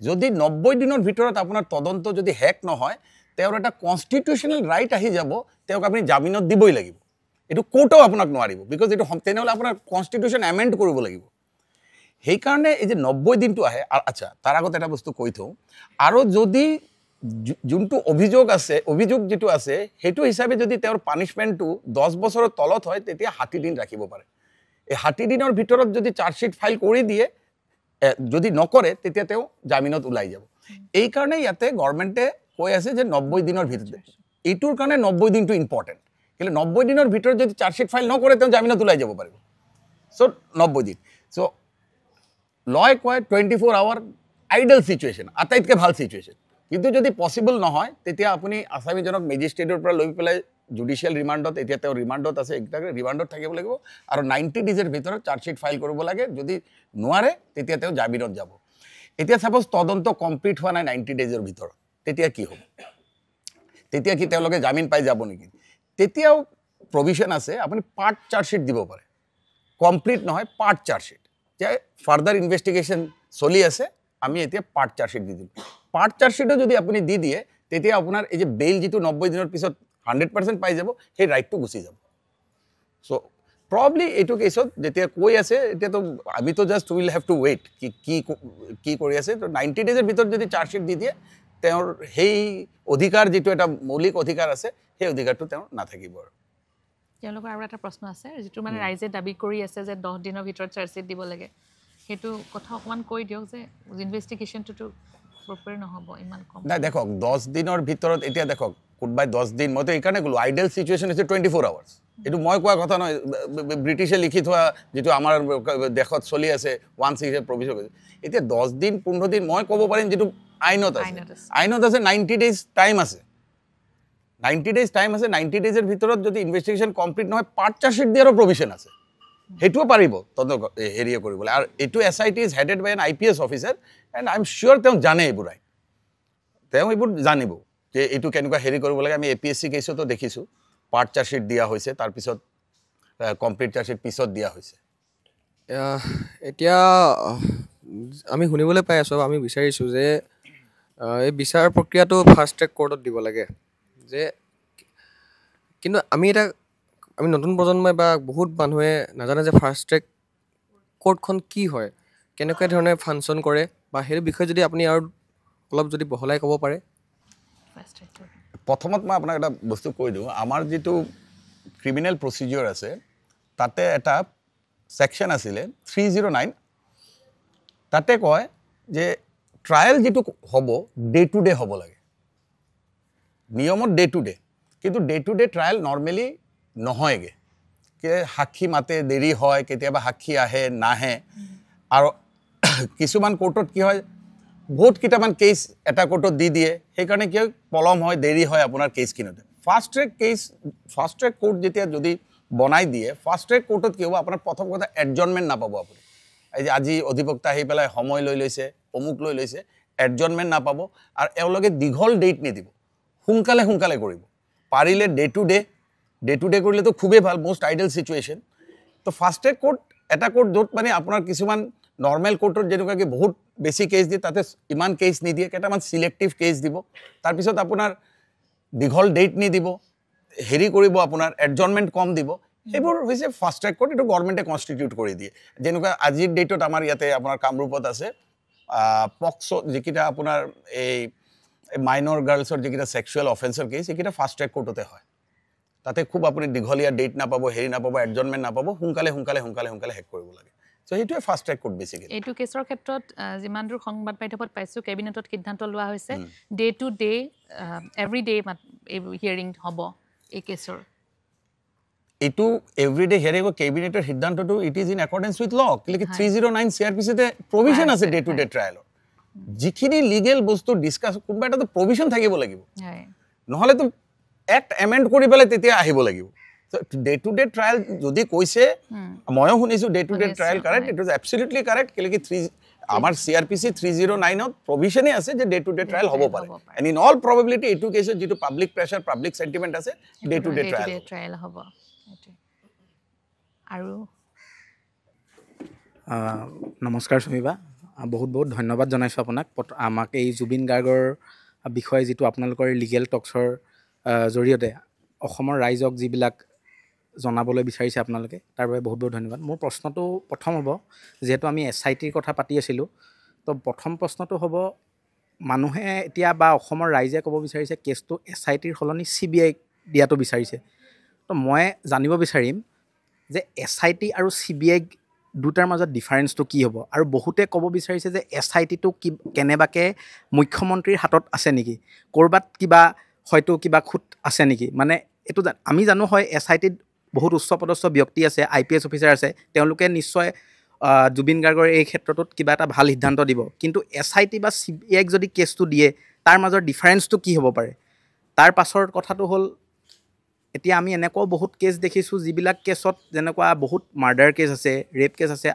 যদি 90 দিনৰ ভিতৰত আপোনাৰ তদন্ত যদি শেষ নহয়, তেওঁৰ এটা কনষ্টিটিউশ্যনেল ৰাইট আহি যাব, তেওঁক আপুনি জামিনত দিবই লাগিব। এইটো কোৰ্টেও আপোনাক নোৱাৰিব, because এইটো তেনেহ'লে আপোনাৰ কনষ্টিটিউশ্যন এমেণ্ড কৰিব লাগিব। সেইকাৰণে এই যে 90 দিনটো আহে। আচ্ছা, তাৰ আগত এটা বস্তু কৈ থওঁ আৰু, যদি যোনটো অভিযোগ আছে, অভিযোগ যিটো আছে, সেইটো হিচাপে যদি তেওঁৰ পানিছমেণ্টটো 10 বছৰৰ তলত হয়, তেতিয়া 60 দিন ৰাখিব পাৰে। এই 60 দিনৰ ভিতৰত যদি চাৰ্জশ্বিট ফাইল কৰি দিয়ে, যদি নকৰে, তেতিয়া তেওঁ জামিনত ওলাই যাব। এইকাৰণে ইয়াতে গভৰ্ণমেণ্টে কৈ আছে যে 90 দিনৰ ভিতৰত। এইটোৰ কাৰণে 90 দিনটো ইম্পৰ্টেণ্ট। কিন্তু 90 দিনৰ ভিতৰত যদি চাৰ্জশ্বিট ফাইল নকৰে, তেওঁ জামিনত ওলাই যাব পাৰিব। চ' 90 দিন। চ' লয় কয় 24 আৱাৰ আইডেল চিটুৱেশ্যন, আটাইতকৈ ভাল চিটুৱেশ্যন। কিন্তু যদি পচিবল নহয়, তেতিয়া আপুনি আছামীজনক মেজিষ্ট্ৰেটৰ পৰা লৈ পেলাই জুডিচিয়েল ৰিমাণ্ডত, এতিয়া তেওঁ ৰিমাণ্ডত আছে, এইকেইটাকে ৰিমাণ্ডত থাকিব লাগিব আৰু 90 ডেজৰ ভিতৰত চাৰ্জশ্বিট ফাইল কৰিব লাগে। যদি নোৱাৰে, তেতিয়া তেওঁ জামিনত যাব। এতিয়া ছাপ'জ তদন্ত কমপ্লিট হোৱা নাই 90 ডেজৰ ভিতৰত, তেতিয়া কি হ'ব? তেতিয়া কি তেওঁলোকে জামিন পাই যাব নেকি? তেতিয়াও প্ৰভিশ্যন আছে, আপুনি পাৰ্ট চাৰ্জশ্বিট দিব পাৰে। কমপ্লিট নহয়, পাৰ্ট চাৰ্জশ্বিট, যে ফাৰ্ডাৰ ইনভেষ্টিগেশ্যন চলি আছে, আমি এতিয়া পাৰ্ট চাৰ্জশ্বিট দি দিম। পাৰ্ট চাৰ্জশ্বিটো যদি আপুনি দি দিয়ে, তেতিয়া আপোনাৰ এই যে বেইল যিটো 90 দিনৰ পিছত 100% পাই যাব, সেই ৰাইটটো গুচি যাব। চ' প্ৰবলি এইটো কেছত যেতিয়া কৈ আছে, এতিয়াতো আমিতো just will have to wait কি কি কি কৰি আছে। তো 90 ডেজৰ ভিতৰত যদি চাৰ্জশ্বিট দি দিয়ে, তেওঁৰ সেই অধিকাৰ, যিটো এটা মৌলিক অধিকাৰ আছে, সেই অধিকাৰটো তেওঁৰ নাথাকিব। আৰু তেওঁলোকৰ আৰু এটা প্ৰশ্ন আছে, যিটো মানে ৰাইজে দাবী কৰি আছে যে 10 দিনৰ ভিতৰত চাৰ্জশ্বিট দিব লাগে। সেইটো কথা অকণমান কৈ দিয়ক যে ইনভেষ্টিগেশ্যনটোতো প্ৰপাৰ নহ'ব ইমান কম। নাই, দেখক, 10 দিনৰ ভিতৰত, এতিয়া দেখক, কোনোবাই 10 দিন, মইতো এইকাৰণে ক'লোঁ আইডিয়েল চিটুৱেশ্যন হৈছে 24 আৱাৰ্ছ। এইটো মই কোৱা কথা নহয়, ব্ৰিটিছে লিখি থোৱা যিটো আমাৰ দেশত চলি আছে, 1 6 প্ৰভিজন। এতিয়া 10 দিন, 15 দিন মই ক'ব পাৰিম যিটো আইনত আছে। আইনত আছে। আইনত আছে, 90 ডেইজ টাইম আছে। 90 ডেইজ টাইম আছে। 90 ডেইজৰ ভিতৰত যদি ইনভেষ্টিগেশ্যন কমপ্লিট নহয়, পাৰ্ট চাৰ্জশ্বিট দিয়াৰো প্ৰভিজন আছে। সেইটোও পাৰিব তদন্ত হেৰিয়ে কৰিবলৈ। আৰু এইটো SIT is headed by an IPS officer and I am sure তেওঁ জানে এইবোৰ আইন। তেওঁ এইবোৰ জানিব যে এইটো কেনেকুৱা হেৰি কৰিব লাগে। আমি এপিএছচি কেছতো দেখিছোঁ, পাৰ্ট চাৰ্জশ্বিট দিয়া হৈছে, তাৰপিছত কমপ্লিট চাৰ্জশ্বিট পিছত দিয়া হৈছে। এতিয়া আমি শুনিবলৈ পাই আছোঁ, আমি বিচাৰিছোঁ যে এই বিচাৰ প্ৰক্ৰিয়াটো ফাষ্ট ট্ৰেক কোৰ্টত দিব লাগে যে। কিন্তু আমি এতিয়া আমি নতুন প্ৰজন্মই বা বহুত মানুহে নাজানে যে ফাষ্ট ট্ৰেক কোৰ্টখন কি হয়, কেনেকুৱা ধৰণে ফাংচন কৰে, বা সেই বিষয়ে যদি আপুনি আৰু অলপ যদি বহলাই ক'ব পাৰে। Fast track court. প্ৰথমত মই আপোনাক এটা বস্তু কৈ দিওঁ। আমাৰ যিটো ক্ৰিমিনেল প্ৰচিডিঅ'ৰ আছে, তাতে এটা ছেকশ্যন আছিলে 309। তাতে কয় যে ট্ৰায়েল যিটো হ'ব, ডে টু ডে হ'ব লাগে। নিয়মত ডে টু ডে, কিন্তু day to day trial normally নহয়গৈ। কি সাক্ষী মাতে দেৰি হয়, কেতিয়াবা সাক্ষী আহে নাহে, আৰু কিছুমান কোৰ্টত কি হয়, বহুত কেইটামান কেছ এটা কোৰ্টত দি দিয়ে। সেইকাৰণে কি হয়, পলম হয়, দেৰি হয় আপোনাৰ কেছ কিনোতে। Fast track case, fast track court যেতিয়া যদি বনাই দিয়ে, ফাষ্ট ট্ৰেক কোৰ্টত কি হ'ব? আপোনাৰ প্ৰথম কথা এডজৰ্ণমেণ্ট নাপাব আপুনি। এই যে আজি অধিবক্তা আহি পেলাই সময় লৈ লৈছে, অমুক লৈ লৈছে, এডজৰ্ণমেণ্ট নাপাব। আৰু এওঁলোকে দীঘল ডেট নিদিব, সোনকালে সোনকালে কৰিব। পাৰিলে day to day, day to day কৰিলেতো খুবেই ভাল, মষ্ট আইডিয়েল চিটুৱেশ্যন। তো ফাষ্ট ট্ৰেক কোৰ্ট এটা কোৰ্ট য'ত মানে আপোনাৰ কিছুমান নৰ্মেল কোৰ্টত যেনেকুৱাকৈ বহুত বেছি কেছ দিয়ে, তাতে ইমান কেছ নিদিয়ে, কেইটামান চিলেক্টিভ কেছ দিব। তাৰপিছত আপোনাৰ দীঘল ডেট নিদিব, হেৰি কৰিব, আপোনাৰ এডজৰ্ণমেণ্ট কম দিব। সেইবোৰ হৈছে ফাষ্ট ট্ৰেক কোৰ্ট। এইটো গভৰ্ণমেণ্টে কনষ্টিটিউট কৰি দিয়ে। যেনেকুৱা আজিৰ ডেটত আমাৰ ইয়াতে আপোনাৰ কামৰূপত আছে পক্স', যিকেইটা আপোনাৰ এই মাইনৰ গাৰ্লছৰ যিকেইটা ছেক্সুৱেল অফেন্সৰ কেছ, সেইকেইটা ফাষ্ট ট্ৰেক কোৰ্টতে হয়। তাতে খুব আপুনি দীঘলীয়া ডেট নাপাব, হেৰি নাপাব, এডজৰ্ণমেণ্ট নাপাব। সোনকালে সোনকালে সোনকালে সোনকালে শেষ কৰিব লাগে। চ' সেইটোৱে ফাষ্ট ট্ৰেক কোৰ্ট বেচিকেলি। এইটো কেছৰ ক্ষেত্ৰত যিমান দূৰ সংবাদ মাধ্যমত পাইছোঁ, কেবিনেটত সিদ্ধান্ত লোৱা হৈছে, day to day, every day এই হিয়াৰিং হ'ব এই কেছৰ। এইটো এভৰি ডে হিয়াৰিং কেবিনেটৰ সিদ্ধান্তটো, it is in accordance with law. কেলেকি 309 চিআৰপিচিতে প্ৰভিজন আছে ডে টু ডে ট্ৰায়েলৰ। যিখিনি লিগেল বস্তু ডিছকাছ, কোনোবা এটাতো প্ৰভিজন থাকিব লাগিব। নহ'লেতো এক্ট এমেণ্ড কৰি পেলাই তেতিয়া আহিব লাগিব। ডে টু ডে ট্ৰায়েল যদি কৈছে, ময়ো শুনিছোঁ day to day trial, correct, it is absolutely correct. কেলেকি থ্ৰী আমাৰ CrPC 309ত প্ৰভিশ্যনেই আছে যে ডে টু ডে ট্ৰায়েল হ'ব পাৰে। এণ্ড ইন অল প্ৰবেবিলিটি এইটো কেছত যিটো পাব্লিক প্ৰেছাৰ, পাব্লিক চেণ্টিমেণ্ট আছে, day to day trial trial হ'ব। আৰু নমস্কাৰ সুমিবা, বহুত বহুত ধন্যবাদ জনাইছোঁ আপোনাক আমাক এই জুবিন গাৰ্গৰ বিষয়ে যিটো আপোনালোকৰ লিগেল টক্সৰ জৰিয়তে অসমৰ ৰাইজক যিবিলাক জনাবলৈ বিচাৰিছে আপোনালোকে, তাৰ বাবে বহুত বহুত ধন্যবাদ। মোৰ প্ৰশ্নটো প্ৰথম হ'ব, যিহেতু আমি SITৰ কথা পাতি আছিলোঁ, তো প্ৰথম প্ৰশ্নটো হ'ব, মানুহে এতিয়া বা অসমৰ ৰাইজে ক'ব বিচাৰিছে কেছটো SITৰ সলনি CBIক দিয়াটো বিচাৰিছে। তো মই জানিব বিচাৰিম যে SIT আৰু CBIক দুটাৰ মাজত ডিফাৰেঞ্চটো কি হ'ব? আৰু বহুতে ক'ব বিচাৰিছে যে SITটো কি কেনেবাকৈ মুখ্যমন্ত্ৰীৰ হাতত আছে নেকি, ক'ৰবাত কিবা হয়তো কিবা খুট আছে নেকি? মানে এইটো আমি জানো হয় SITত বহুত উচ্চ পদস্থ ব্যক্তি আছে, IPS officer আছে, তেওঁলোকে নিশ্চয় জুবিন গাৰ্গৰ এই ক্ষেত্ৰটোত কিবা এটা ভাল সিদ্ধান্ত দিব। কিন্তু SIT বা CBIক যদি কেছটো দিয়ে, তাৰ মাজৰ ডিফাৰেঞ্চটো কি হ'ব পাৰে? তাৰ পাছৰ কথাটো হ'ল, এতিয়া আমি এনেকুৱাও বহুত কেছ দেখিছোঁ যিবিলাক কেছত যেনেকুৱা বহুত মাৰ্ডাৰ কেছ আছে, ৰেপ কেছ আছে,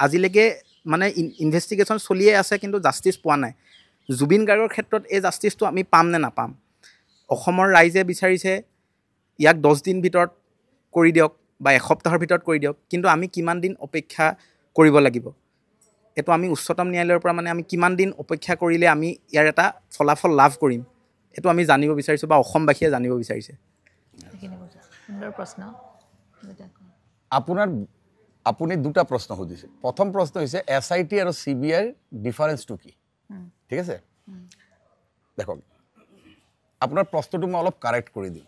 আজিলৈকে মানে ইনভেষ্টিগেশ্যন চলিয়ে আছে কিন্তু জাষ্টিছ পোৱা নাই। জুবিন গাৰ্গৰ ক্ষেত্ৰত এই জাষ্টিছটো আমি পাম নে নাপাম? অসমৰ ৰাইজে বিচাৰিছে ইয়াক 10 দিন ভিতৰত কৰি দিয়ক বা এসপ্তাহৰ ভিতৰত কৰি দিয়ক, কিন্তু আমি কিমান দিন অপেক্ষা কৰিব লাগিব? এইটো আমি উচ্চতম ন্যায়ালয়ৰ পৰা মানে আমি কিমান দিন অপেক্ষা কৰিলে আমি ইয়াৰ এটা ফলাফল লাভ কৰিম, এইটো আমি জানিব বিচাৰিছোঁ বা অসমবাসীয়ে জানিব বিচাৰিছে। প্ৰশ্ন আপোনাৰ, আপুনি দুটা প্ৰশ্ন সুধিছে। প্ৰথম প্ৰশ্ন হৈছে SIT আৰু CBIৰ ডিফাৰেঞ্চটো কি, ঠিক আছে? দেখক, আপোনাৰ প্ৰশ্নটো মই অলপ কাৰেক্ট কৰি দিম।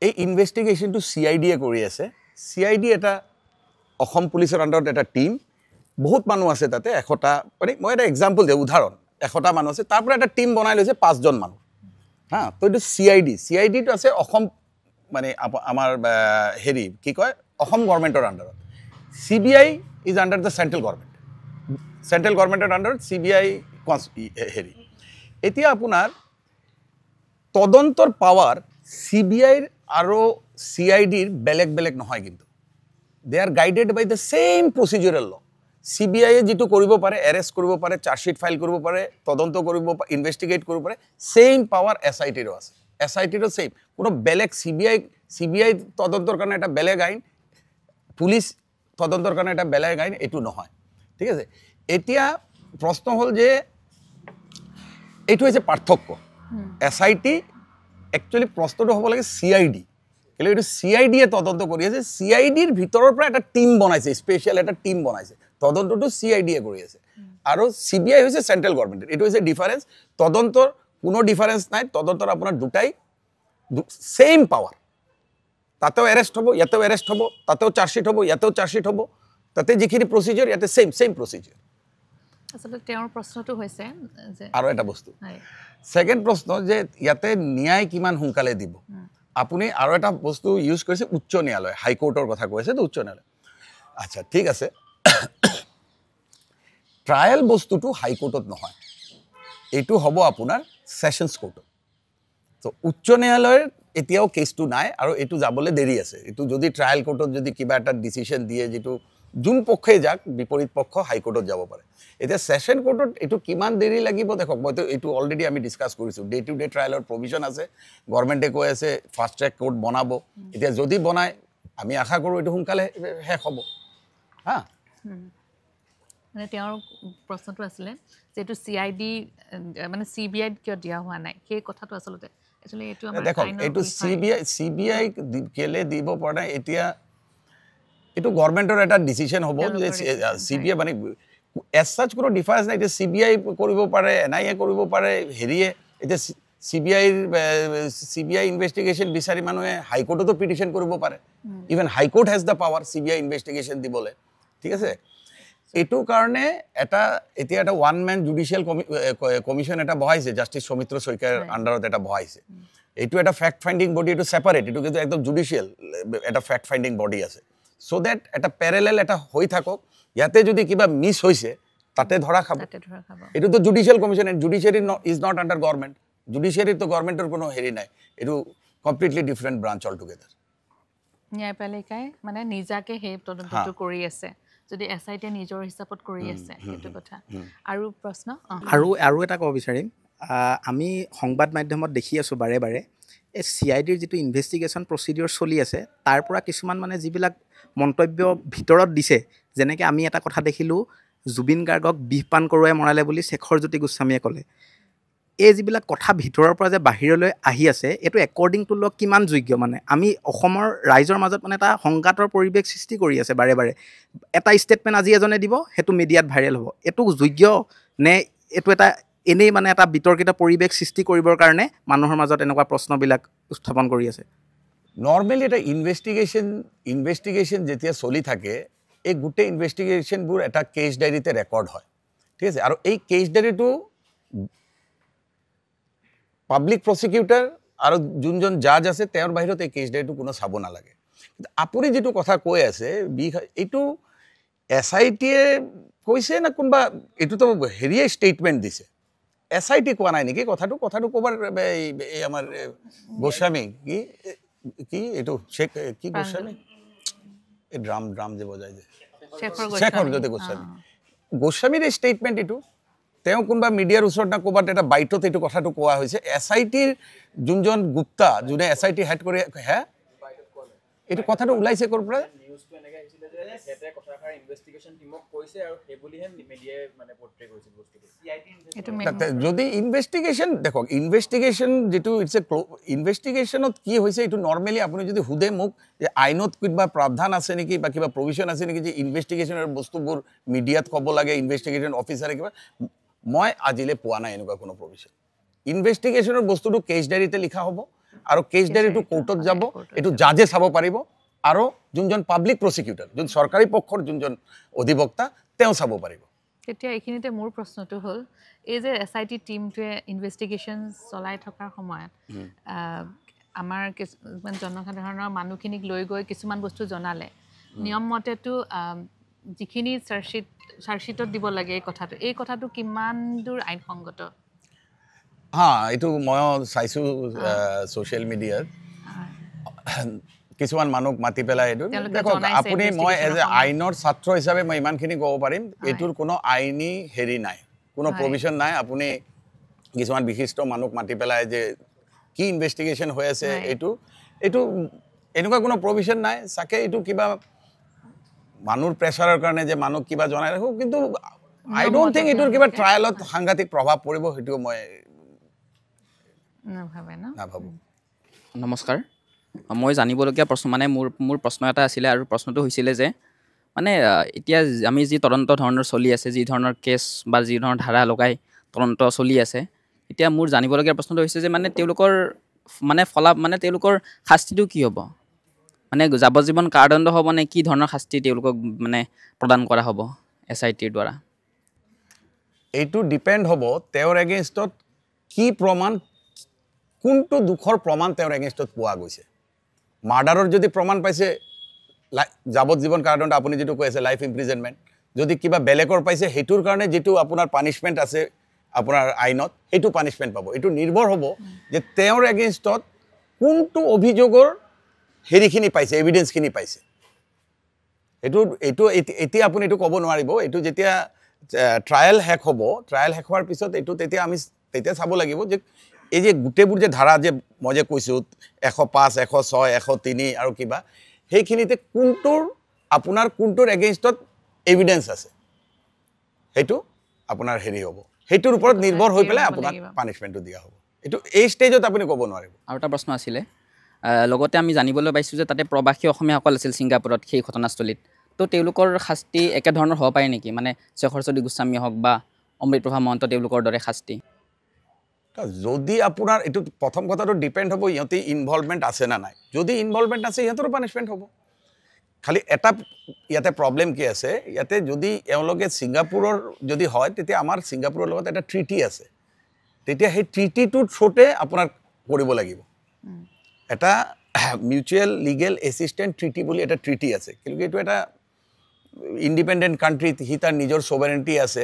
এই ইনভেষ্টিগেশ্যনটো CIDয়ে কৰি আছে। CID এটা অসম পুলিচৰ আণ্ডাৰত এটা টীম, বহুত মানুহ আছে তাতে, 100টা, মানে মই এটা এক্সাম্পল দিওঁ, উদাহৰণ, 100টা মানুহ আছে, তাৰ পৰা এটা টীম বনাই লৈছে 5জন মানুহ। হা, তো এইটো CID, CIDটো আছে অসম মানে আমাৰ হেৰি কি কয় অসম গভৰ্ণমেণ্টৰ আণ্ডাৰত। CBI is under the central government, central গভৰ্ণমেণ্টৰ আণ্ডাৰত CBI হেৰি। এতিয়া আপোনাৰ তদন্তৰ পাৱাৰ CBIৰ আৰু CIDৰ বেলেগ বেলেগ নহয়, কিন্তু they are guided by the same procedural law. CBIয়ে যিটো কৰিব পাৰে, এৰেষ্ট কৰিব পাৰে, চাৰ্জশ্বিট ফাইল কৰিব পাৰে, তদন্ত কৰিব, ইনভেষ্টিগেট কৰিব পাৰে, ছেইম পাৱাৰ SITৰো আছে। SITৰো ছেইম, কোনো বেলেগ CBI তদন্তৰ কাৰণে এটা বেলেগ আইন, পুলিচ তদন্তৰ কাৰণে এটা বেলেগ আইন, এইটো নহয়, ঠিক আছে? এতিয়া প্ৰশ্ন হ'ল যে এইটো হৈছে পাৰ্থক্য। SIT actually প্ৰশ্নটো হ'ব লাগে CID, কিন্তু এইটো CIDয়ে তদন্ত কৰি আছে। CIDৰ ভিতৰৰ পৰা এটা টীম বনাইছে, স্পেচিয়েল এটা টীম বনাইছে, তদন্তটো CIDয়ে কৰি আছে। আৰু CBI হৈছে চেণ্ট্ৰেল গভৰ্ণমেণ্টৰ। এইটো হৈছে ডিফাৰেঞ্চ। তদন্তৰ কোনো ডিফাৰেঞ্চ নাই, তদন্তৰ আপোনাৰ দুটাই ছেইম পাৱাৰ। তাতেও এৰেষ্ট হ'ব, ইয়াতেও এৰেষ্ট হ'ব, তাতেও চাৰ্জশ্বিট হ'ব, ইয়াতেও চাৰ্জশ্বিট হ'ব, তাতে যিখিনি প্ৰচিডিউৰ ইয়াতে ছেইম ছেইম প্ৰচিডিউৰ। আচলতে তেওঁৰ প্ৰশ্নটো হৈছে যে আৰু এটা বস্তু, ছেকেণ্ড প্ৰশ্ন যে ইয়াতে ন্যায় কিমান সোনকালে দিব। আপুনি আৰু এটা বস্তু ইউজ কৰিছে, উচ্চ ন্যায়ালয়, হাইকোৰ্টৰ কথা কৈছে তো, উচ্চ ন্যায়ালয়। আচ্ছা ঠিক আছে, ট্ৰায়েল বস্তুটো হাইকোৰ্টত নহয়, এইটো হ'ব আপোনাৰ ছেশ্যনছ কোৰ্টত। তো উচ্চ ন্যায়ালয়ৰ এতিয়াও কেছটো নাই আৰু এইটো যাবলৈ দেৰি আছে। এইটো যদি ট্ৰায়েল কোৰ্টত যদি কিবা এটা ডিচিশ্যন দিয়ে, যিটো যোন পক্ষই যাক, বিপৰীত পক্ষ হাইকোৰ্টত যাব পাৰে। এতিয়া ছেশ্যন কোৰ্টত এইটো কিমান দেৰি লাগিব দেখক, মইতো এইটো অলৰেডি আমি ডিছকাছ কৰিছোঁ। ডে টু ডে ট্ৰায়েলৰ প্ৰভিজন আছে, গভৰ্ণমেণ্টে কৈ আছে ফাষ্ট ট্ৰেক কোৰ্ট বনাব। এতিয়া যদি বনায়, আমি আশা কৰোঁ এইটো সোনকালে শেষ হ'ব। হা, মানে তেওঁৰ প্ৰশ্নটো আছিলে যে এইটো CID মানে CBIত কিয় দিয়া হোৱা নাই, সেই কথাটো আচলতে দেখক, এইটো CBI কেলে দিব পৰা নাই, এতিয়া এইটো গভৰ্ণমেণ্টৰ এটা ডিচিশ্যন হ'ব যে CBI মানে এজ ছাচ কোনো ডিফাৰেঞ্চ নাই। এতিয়া CBI কৰিব পাৰে, NIA কৰিব পাৰে, হেৰিয়ে এতিয়া CBI investigation বিচাৰি মানুহে হাইকোৰ্টতো পিটিশ্যন কৰিব পাৰে। Even high court has the power CBI investigation দিবলৈ, ঠিক আছে? এইটো কাৰণে এটা এতিয়া এটা ওৱান মেন জুডিচিয়েল কমিশ্যন এটা বহাইছে, জাষ্টিছ সৌমিত্ৰ শইকীয়াৰ আণ্ডাৰত এটা বহাইছে। এইটো এটা ফেক্ট ফাইণ্ডিং বডি, এইটো ছেপাৰেট, এইটো কিন্তু একদম জুডিচিয়েল এটা ফেক্ট ফাইণ্ডিং বডি আছে। চ' that এটা পেৰেলেল এটা হৈ থাকক, ইয়াতে যদি কিবা মিছ হৈছে তাতে ধৰা খাব। এইটোতো judicial commission, judiciary is not under government. জুডিচিয়াৰীতো গভৰ্ণমেণ্টৰ কোনো হেৰি নাই, এইটো completely different branch all together. ন্যায়পালিকাই মানে নিজাকে সেই তদন্তটো কৰি আছে। যদি এছ I টিয়ে নিজৰ হিচাপত কৰি আছে সেইটো কথা। আৰু প্ৰশ্ন আৰু আৰু এটা ক'ব বিচাৰিম, আমি সংবাদ মাধ্যমত দেখি আছোঁ বাৰে বাৰে এই চি I ডিৰ যিটো ইনভেষ্টিগেশ্যন প্ৰচিডিঅ'ৰ চলি আছে তাৰ পৰা কিছুমান মানে যিবিলাক মন্তব্য ভিতৰত দিছে, যেনেকৈ আমি এটা কথা দেখিলোঁ জুবিন গাৰ্গক বিষ পান কৰোৱাই মৰালে বুলি শেখৰজ্যোতি গোস্বামীয়ে ক'লে। এই যিবিলাক কথা ভিতৰৰ পৰা যে বাহিৰলৈ আহি আছে এইটো একৰ্ডিং টু ল কিমান যোগ্য? মানে আমি অসমৰ ৰাইজৰ মাজত মানে এটা সংঘাতৰ পৰিৱেশ সৃষ্টি কৰি আছে বাৰে বাৰে। এটা ষ্টেটমেণ্ট আজি এজনে দিব, সেইটো মিডিয়াত ভাইৰেল হ'ব, এইটো যোগ্য নে এইটো এটা এনেই মানে এটা বিতৰ্কিত পৰিৱেশ সৃষ্টি কৰিবৰ কাৰণে মানুহৰ মাজত এনেকুৱা প্ৰশ্নবিলাক উত্থাপন কৰি আছে? নৰ্মেলি এটা ইনভেষ্টিগেশ্যন যেতিয়া চলি থাকে, এই গোটেই ইনভেষ্টিগেশ্যনবোৰ এটা কেছ ডায়েৰীতে ৰেকৰ্ড হয়, ঠিক আছে। আৰু এই কেছ ডায়েৰীটো পাব্লিক প্ৰচিকিউটাৰ আৰু যোনজন জাজ আছে তেওঁৰ বাহিৰত এই কেছ ডায়েৰীটো কোনো চাব নালাগে। কিন্তু আপুনি যিটো কথা কৈ আছে বিষ, এইটো এছ I টিয়ে কৈছে নে কোনোবা, এইটোতো হেৰিয়ে ষ্টেটমেণ্ট দিছে, এছ I T কোৱা নাই নেকি কথাটো? কথাটো ক'বাৰ এই আমাৰ গোস্বামী কি কি এইটো শেখ কি গোস্বামী, এই ড্ৰাম ড্ৰাম যে বজাই যে শেখৰ জ্যোতি গোস্বামী, গোস্বামীৰ এই ষ্টেটমেণ্ট এইটো তেওঁ কোনোবা মিডিয়াৰ ওচৰত না ক'ৰবাত এটা বাইটত এইটো কথাটো কোৱা হৈছে। এছ I টিৰ যোনজন গুপ্তা, যোনে এছ I T head কৰি, হে এইটো কথাটো ওলাইছে ক'ৰ পৰা? যদি ইনভেষ্টিগেশ্যন দেখক, ইনভেষ্টিগেশ্যন যিটো it's a ইনভেষ্টিগেশ্যনত কি হৈছে এইটো নৰ্মেলি আপুনি যদি সোধে মোক যে আইনত কিবা প্ৰাৱধান আছে নেকি বা কিবা প্ৰভিশ্যন আছে নেকি যে ইনভেষ্টিগেশ্যনৰ বস্তুবোৰ মিডিয়াত ক'ব লাগে, ইনভেষ্টিগেশ্যন অফিচাৰে কিবা, মই আজিলৈ পোৱা নাই এনেকুৱা কোনো প্ৰভিশ্যন। ইনভেষ্টিগেশ্যনৰ বস্তুটো কেছ ডায়েৰীতে লিখা হ'ব আৰু কেছ ডায়েৰীটো কোৰ্টত যাব, এইটো জাজে চাব পাৰিব আৰু যোনজন পাব্লিক প্ৰচিকিউটাৰ, যোন চৰকাৰী পক্ষৰ যোনজন অধিবক্তা তেওঁ চাব পাৰিব। তেতিয়া এইখিনিতে মোৰ প্ৰশ্নটো হ'ল, এই যে এছ I T টিমটোৱে ইনভেষ্টিগেশ্যন চলাই থকাৰ সময়ত আমাৰ কিছুমান জনসাধাৰণৰ মানুহখিনিক লৈ গৈ কিছুমান বস্তু জনালে, নিয়মমতেতো যিখিনি চাৰ্জশ্বিটত দিব লাগে এই কথাটো কিমান দূৰ আইনসংগত? হা, এইটো ময়ো চাইছোঁ ছ'চিয়েল মিডিয়াত কিছুমান মানুহক মাতি পেলাই এইটো। দেখক আপুনি, মই এজ এ আইনৰ ছাত্ৰ হিচাপে মই ইমানখিনি ক'ব পাৰিম, এইটোৰ কোনো আইনী হেৰি নাই, কোনো প্ৰভিশ্যন নাই। আপুনি কিছুমান বিশিষ্ট মানুহক মাতি পেলাই যে কি ইনভেষ্টিগেশ্যন হৈ আছে এইটো এইটো এনেকুৱা কোনো প্ৰভিশ্যন নাই। চাগে এইটো কিবা মানুহৰ প্ৰেছাৰৰ কাৰণে যে মানুহক কিবা জনাই ৰাখোঁ, কিন্তু আই don't think এইটোৰ কিবা ট্ৰায়েলত সাংঘাতিক প্ৰভাৱ পৰিব, সেইটো মই নাভাবোঁ। নমস্কাৰ, মই জানিবলগীয়া প্ৰশ্ন মানে মোৰ প্ৰশ্ন এটা আছিলে, আৰু প্ৰশ্নটো হৈছিলে যে মানে এতিয়া আমি যি তদন্ত ধৰণৰ চলি আছে, যি ধৰণৰ কেছ বা যি ধৰণৰ ধাৰা লগাই তদন্ত চলি আছে, এতিয়া মোৰ জানিবলগীয়া প্ৰশ্নটো হৈছে যে মানে তেওঁলোকৰ মানে মানে তেওঁলোকৰ শাস্তিটো কি হ'ব? মানে যাৱজ্জীৱন কাৰাদণ্ড হ'ব নে কি ধৰণৰ শাস্তি তেওঁলোকক মানে প্ৰদান কৰা হ'ব এছ I টিৰ দ্বাৰা? এইটো ডিপেণ্ড হ'ব তেওঁৰ এগেইনষ্টত কি প্ৰমাণ, কোনটো দুখৰ প্ৰমাণ তেওঁৰ এগেইনষ্টত পোৱা গৈছে। মাৰ্ডাৰৰ যদি প্ৰমাণ পাইছে যাৱজ্জীৱন কাৰাদণ্ড, আপুনি যিটো কৈ আছে লাইফ ইমপ্ৰিজনমেণ্ট, যদি কিবা বেলেগৰ পাইছে সেইটোৰ কাৰণে যিটো আপোনাৰ পানিছমেণ্ট আছে আপোনাৰ আইনত, সেইটো পানিছমেণ্ট পাব। এইটো নিৰ্ভৰ হ'ব যে তেওঁৰ এগেইনষ্টত কোনটো অভিযোগৰ হেৰিখিনি পাইছে, এভিডেঞ্চখিনি পাইছে। এইটো এইটো এতিয়া আপুনি এইটো ক'ব নোৱাৰিব। এইটো যেতিয়া ট্ৰায়েল শেষ হ'ব, ট্ৰায়েল শেষ হোৱাৰ পিছত এইটো তেতিয়া আমি তেতিয়া চাব লাগিব যে এই যে গোটেইবোৰ যে ধাৰা যে মই যে কৈছোঁ 105, 106, 103 আৰু কিবা, সেইখিনিতে কোনটোৰ আপোনাৰ কোনটোৰ এগেইনষ্টত এভিডেঞ্চ আছে সেইটো আপোনাৰ হেৰি হ'ব, সেইটোৰ ওপৰত নিৰ্ভৰ হৈ পেলাই আপোনাক পানিছমেণ্টটো দিয়া হ'ব। এইটো এই ষ্টেজত আপুনি ক'ব নোৱাৰিব। আৰু এটা প্ৰশ্ন আছিলে, লগতে আমি জানিবলৈ পাইছোঁ যে তাতে প্ৰৱাসী অসমীয়াসকল আছিল ছিংগাপুৰত সেই ঘটনাস্থলীত, তো তেওঁলোকৰ শাস্তি একেধৰণৰ হ'ব পাৰে নেকি? মানে শেখৰজ্যোতি গোস্বামী হওক বা অমৃতপ্ৰভা মহন্ত, তেওঁলোকৰ দৰে শাস্তি? যদি আপোনাৰ এইটো প্ৰথম কথাটো ডিপেণ্ড হ'ব ইহঁতি ইনভলভমেণ্ট আছে নে নাই। যদি ইনভলভমেণ্ট আছে ইহঁতৰো পানিছমেণ্ট হ'ব। খালি এটা ইয়াতে প্ৰব্লেম কি আছে, ইয়াতে যদি এওঁলোকে ছিংগাপুৰৰ যদি হয় তেতিয়া আমাৰ ছিংগাপুৰৰ লগত এটা ট্ৰিটি আছে, তেতিয়া সেই ট্ৰিটিটোৰ থ্ৰুতে আপোনাৰ কৰিব লাগিব। এটা মিউচুৱেল লিগেল এছিষ্টেণ্ট ট্ৰিটি বুলি এটা ট্ৰিটি আছে, কিন্তু এইটো এটা ইণ্ডিপেণ্ডেণ্ট কাণ্ট্ৰিত সি তাৰ নিজৰ ছভাৰেণ্টি আছে।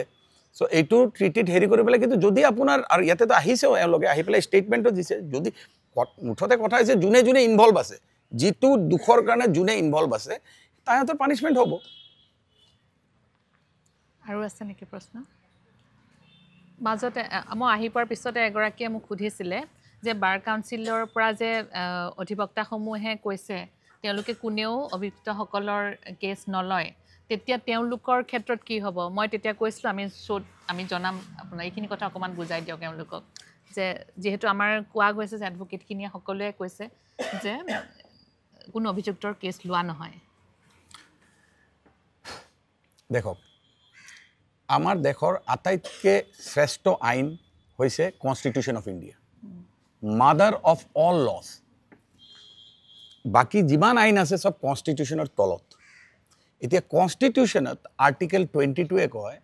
চ' এইটো ট্ৰিটিত হেৰি কৰি পেলাই, কিন্তু যদি আপোনাৰ আৰু ইয়াতেতো আহিছেও এওঁলোকে আহি পেলাই ষ্টেটমেণ্টো দিছে, যদি মুঠতে কথা হৈছে যোনে যোনে ইনভলভ আছে, যিটো দুখৰ কাৰণে যোনে ইনভলভ আছে তাহাঁতৰ পানিছমেণ্ট হ'ব। আৰু আছে নেকি প্ৰশ্ন? মাজতে মই আহি পোৱাৰ পিছতে এগৰাকীয়ে মোক সুধিছিলে যে বাৰ কাউন্সিলৰ পৰা যে অধিবক্তাসমূহে কৈছে তেওঁলোকে কোনেও অভিযুক্তসকলৰ কেছ নলয়, তেতিয়া তেওঁলোকৰ ক্ষেত্ৰত কি হ'ব? মই তেতিয়া কৈছিলোঁ আমি শ্ব'ত আমি জনাম আপোনাৰ, এইখিনি কথা অকণমান বুজাই দিয়ক এওঁলোকক, যে যিহেতু আমাৰ কোৱা গৈছে যে এডভকেটখিনিয়ে সকলোৱে কৈছে যে কোনো অভিযুক্তৰ কেছ লোৱা নহয়। দেখক, আমাৰ দেশৰ আটাইতকৈ শ্ৰেষ্ঠ আইন হৈছে constitution of India, mother of all laws. বাকী যিমান আইন আছে চব কনষ্টিটিউশ্যনৰ তলত। এতিয়া কনষ্টিটিউশ্যনত আৰ্টিকেল 22 কয়,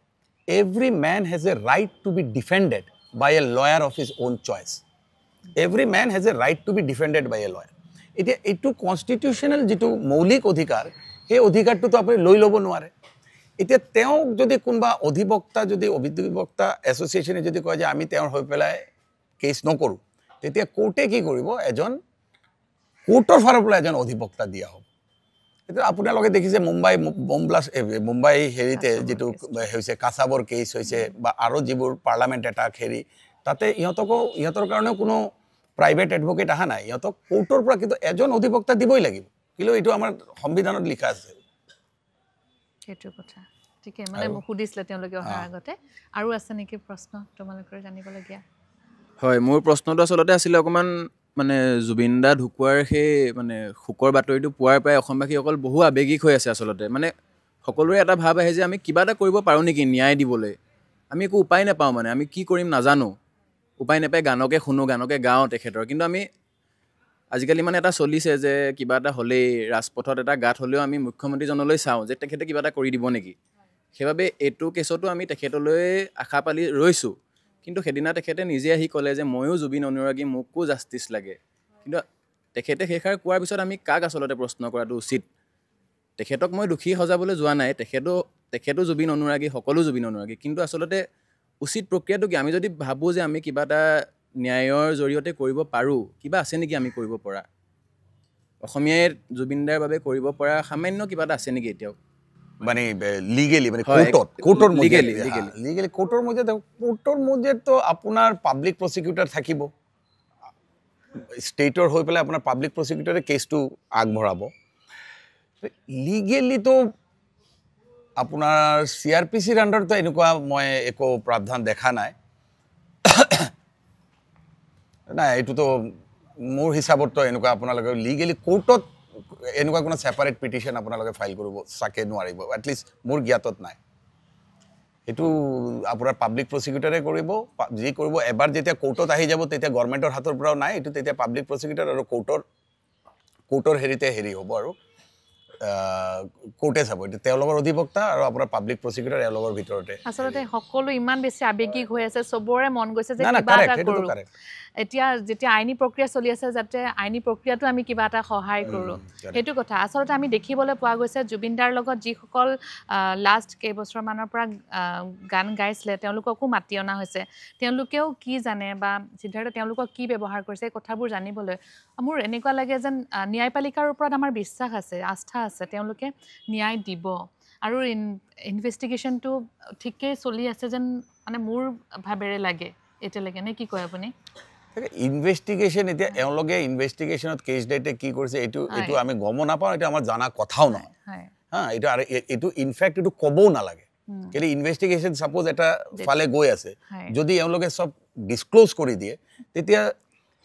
every man has a right to be defended by a lawyer of his own choice. Every man has a right to be defended by a lawyer. এতিয়া এইটো কনষ্টিটিউশ্যনেল যিটো মৌলিক অধিকাৰ, সেই অধিকাৰটোতো আপুনি লৈ ল'ব নোৱাৰে। এতিয়া তেওঁক যদি কোনোবা অধিবক্তা, যদি অধিবক্তা এছ'চিয়েশ্যনে যদি কয় যে আমি তেওঁৰ হৈ পেলাই কেছ নকৰোঁ, তেতিয়া কোৰ্টে কি কৰিব, এজন কোৰ্টৰ ফালৰ পৰা এজন অধিবক্তা দিয়া হ'ব। এতিয়া আপোনালোকে দেখিছে মুম্বাই বম ব্লাষ্ট, মুম্বাই হেৰিতে যিটো হৈছে কাছাবৰ কেছ হৈছে, বা আৰু যিবোৰ পাৰ্লামেণ্ট এটাক হেৰি, তাতে ইহঁতকো, ইহঁতৰ কাৰণেও কোনো প্ৰাইভেট এডভকেট অহা নাই, ইহঁতক কোৰ্টৰ পৰা কিন্তু এজন অধিবক্তা দিবই লাগিব। কিন্তু এইটো আমাৰ সংবিধানত লিখা আছে। সেইটো কথা ঠিকে, মানে মোক সুধিছিলে তেওঁলোকে অহাৰ আগতে। আৰু আছে নেকি প্ৰশ্ন তোমালোকৰ জানিবলগীয়া? হয়, মোৰ প্ৰশ্নটো আচলতে আছিলে অকণমান মানে জুবিন দা ঢুকোৱাৰ সেই মানে শোকৰ বাতৰিটো পোৱাৰ পৰাই অসমবাসীসকল বহু আৱেগিক হৈ আছে। আচলতে মানে সকলোৰে এটা ভাৱ আহে যে আমি কিবা এটা কৰিব পাৰোঁ নেকি ন্যায় দিবলৈ, আমি একো উপায় নাপাওঁ, মানে আমি কি কৰিম নাজানো, উপায় নাপাই গানকে শুনো, গানকে গাওঁ তেখেতৰ। কিন্তু আমি আজিকালি মানে এটা চলিছে যে কিবা এটা হ'লেই ৰাজপথত এটা গাত হ'লেও আমি মুখ্যমন্ত্ৰীজনলৈ চাওঁ যে তেখেতে কিবা এটা কৰি দিব নেকি। সেইবাবে এইটো কেছতো আমি তেখেতলৈ আশা পালি ৰৈছোঁ। কিন্তু সেইদিনা তেখেতে নিজে আহি ক'লে যে ময়ো জুবিন অনুৰাগী, মোকো জাষ্টিছ লাগে। কিন্তু তেখেতে সেইষাৰ কোৱাৰ পিছত আমি কাক আচলতে প্ৰশ্ন কৰাটো উচিত? তেখেতক মই দোষী সজাবলৈ যোৱা নাই, তেখেতো জুবিন অনুৰাগী, সকলো জুবিন অনুৰাগী। কিন্তু আচলতে উচিত প্ৰক্ৰিয়াটো কি? আমি যদি ভাবোঁ যে আমি কিবা এটা ন্যায়ৰ জৰিয়তে কৰিব পাৰোঁ, কিবা আছে নেকি আমি কৰিব পৰা? অসমীয়াই জুবিন দাৰ বাবে কৰিব পৰা সামান্য কিবা এটা আছে নেকি এতিয়াও? মানে লিগেলি, মানে কোৰ্টত, কোৰ্টৰ লিগেলি কোৰ্টৰ মজিয়াত, কোৰ্টৰ মজিয়াততো আপোনাৰ পাব্লিক প্ৰচিকিউটৰ থাকিব, ষ্টেটৰ হৈ পেলাই আপোনাৰ পাব্লিক প্ৰচিকিউটৰে কেছটো আগবঢ়াব। লিগেলিতো আপোনাৰ CRPC-ৰ আণ্ডাৰতো এনেকুৱা মই একো প্ৰাৱধান দেখা নাই। নাই, এইটোতো মোৰ হিচাপততো এনেকুৱা আপোনালোকে লিগেলি কোৰ্টত এনেকুৱা কোনো ছেপাৰেট পিটিশ্যন আপোনালোকে ফাইল কৰিব চাগে নোৱাৰিব, এটলিষ্ট মোৰ জ্ঞাতত নাই। সেইটো আপোনাৰ পাব্লিক প্ৰচিকিউটৰে কৰিব, যি কৰিব। এবাৰ যেতিয়া কোৰ্টত আহি যাব তেতিয়া গভৰ্ণমেণ্টৰ হাতৰ পৰাও নাই এইটো, তেতিয়া পাব্লিক প্ৰচিকিউটৰ আৰু কোৰ্টৰ হেৰিতে হেৰি হ'ব আৰু কোৰ্টে চাব। এইটো তেওঁলোকৰ অধিবক্তা আৰু আপোনাৰ পাব্লিক প্ৰচিকিউটৰ এওঁলোকৰ ভিতৰতে। আচলতে সকলো ইমান বেছি আৱেগিক হৈ আছে, চবৰে মন গৈছে যে কিবা এটা কৰোঁ। এতিয়া যেতিয়া আইনী প্ৰক্ৰিয়া চলি আছে, যাতে আইনী প্ৰক্ৰিয়াটো আমি কিবা এটা সহায় কৰোঁ, সেইটো কথা। আচলতে আমি দেখিবলৈ পোৱা গৈছে জুবিন দাৰ লগত যিসকল লাষ্ট কেইবছৰমানৰ পৰা গান গাইছিলে তেওঁলোককো মাতি অনা হৈছে। তেওঁলোকেও কি জানে বা সিদ্ধাৰ্থ তেওঁলোকক কি ব্যৱহাৰ কৰিছে, এই কথাবোৰ জানিবলৈ মোৰ এনেকুৱা লাগে যেন ন্যায়পালিকাৰ ওপৰত আমাৰ বিশ্বাস আছে, আস্থা আছে, তেওঁলোকে ন্যায় দিব। আৰু ইনভেষ্টিগেশ্যনটো ঠিকেই চলি আছে যেন মানে মোৰ ভাৱেৰে লাগে এতিয়ালৈকে, নে কি কয় আপুনি? ইনভেষ্টিগেশ্যন এতিয়া এওঁলোকে ইনভেষ্টিগেশ্যনত কেছ ডেটে কি কৰিছে এইটো এইটো আমি গমো নাপাওঁ, এইটো আমাৰ জানা কথাও নহয়। হা, এইটো আৰু এইটো ইনফেক্ট এইটো ক'বও নালাগে। কিন্তু ইনভেষ্টিগেশ্যন ছাপ'জ এটা ফালে গৈ আছে, যদি এওঁলোকে চব ডিছক্ল'জ কৰি দিয়ে তেতিয়া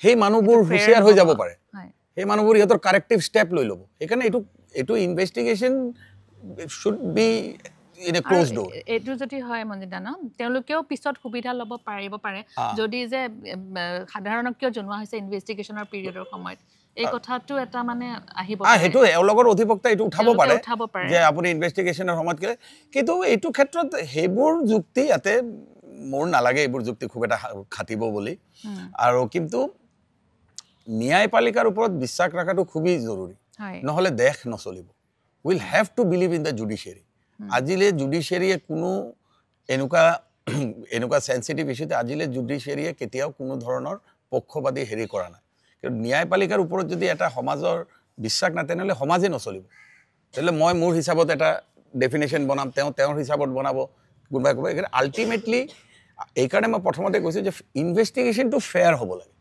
সেই মানুহবোৰ হুঁচিয়াৰ হৈ যাব পাৰে, সেই মানুহবোৰ ইহঁতৰ কাৰেক্টিভ ষ্টেপ লৈ ল'ব। সেইকাৰণে এইটো এইটো investigation should be in a close door. এইটো যদি হয় মঞ্জিতা ন, তেওঁলোকেও পিছত সুবিধা ল'ব পাৰিব পাৰে যদি যে সাধাৰণক কিয় জনোৱা হৈছে ইনভেষ্টিগেশ্যনৰ পিৰিয়ডৰ সময়ত, এই কথাটো এটা মানে আহিব। সেইটো এওঁলোকৰ অধিবক্তা এইটো উঠাব পাৰে যে আপুনি ইনভেষ্টিগেশ্যনৰ সময়ত কেলে, কিন্তু এইটো ক্ষেত্ৰত সেইবোৰ যুক্তি ইয়াতে মোৰ নালাগে, এইবোৰ যুক্তি খুব এটা খাটিব বুলি। আৰু কিন্তু ন্যায়পালিকাৰ ওপৰত বিশ্বাস ৰখাটো খুবেই জৰুৰী, নহ'লে দেশ নচলিব। Will have to believe in the judiciary. আজিলৈ জুডিচিয়াৰীয়ে কোনো এনেকুৱা এনেকুৱা চেঞ্চিটিভ ইছ্যুতে আজিলৈ জুডিচিয়াৰীয়ে কেতিয়াও কোনো ধৰণৰ পক্ষপাতী হেৰি কৰা নাই। কিন্তু ন্যায়পালিকাৰ ওপৰত যদি এটা সমাজৰ বিশ্বাস নাই তেনেহ'লে সমাজে নচলিব। তেনেহ'লে মই মোৰ হিচাপত এটা ডেফিনেশ্যন বনাম, তেওঁ তেওঁৰ হিচাপত বনাব, কোনোবাই ক'ব। এইকাৰণে আল্টিমেটলি এইকাৰণে মই প্ৰথমতে কৈছোঁ যে ইনভেষ্টিগেশ্যনটো ফেয়াৰ হ'ব লাগে,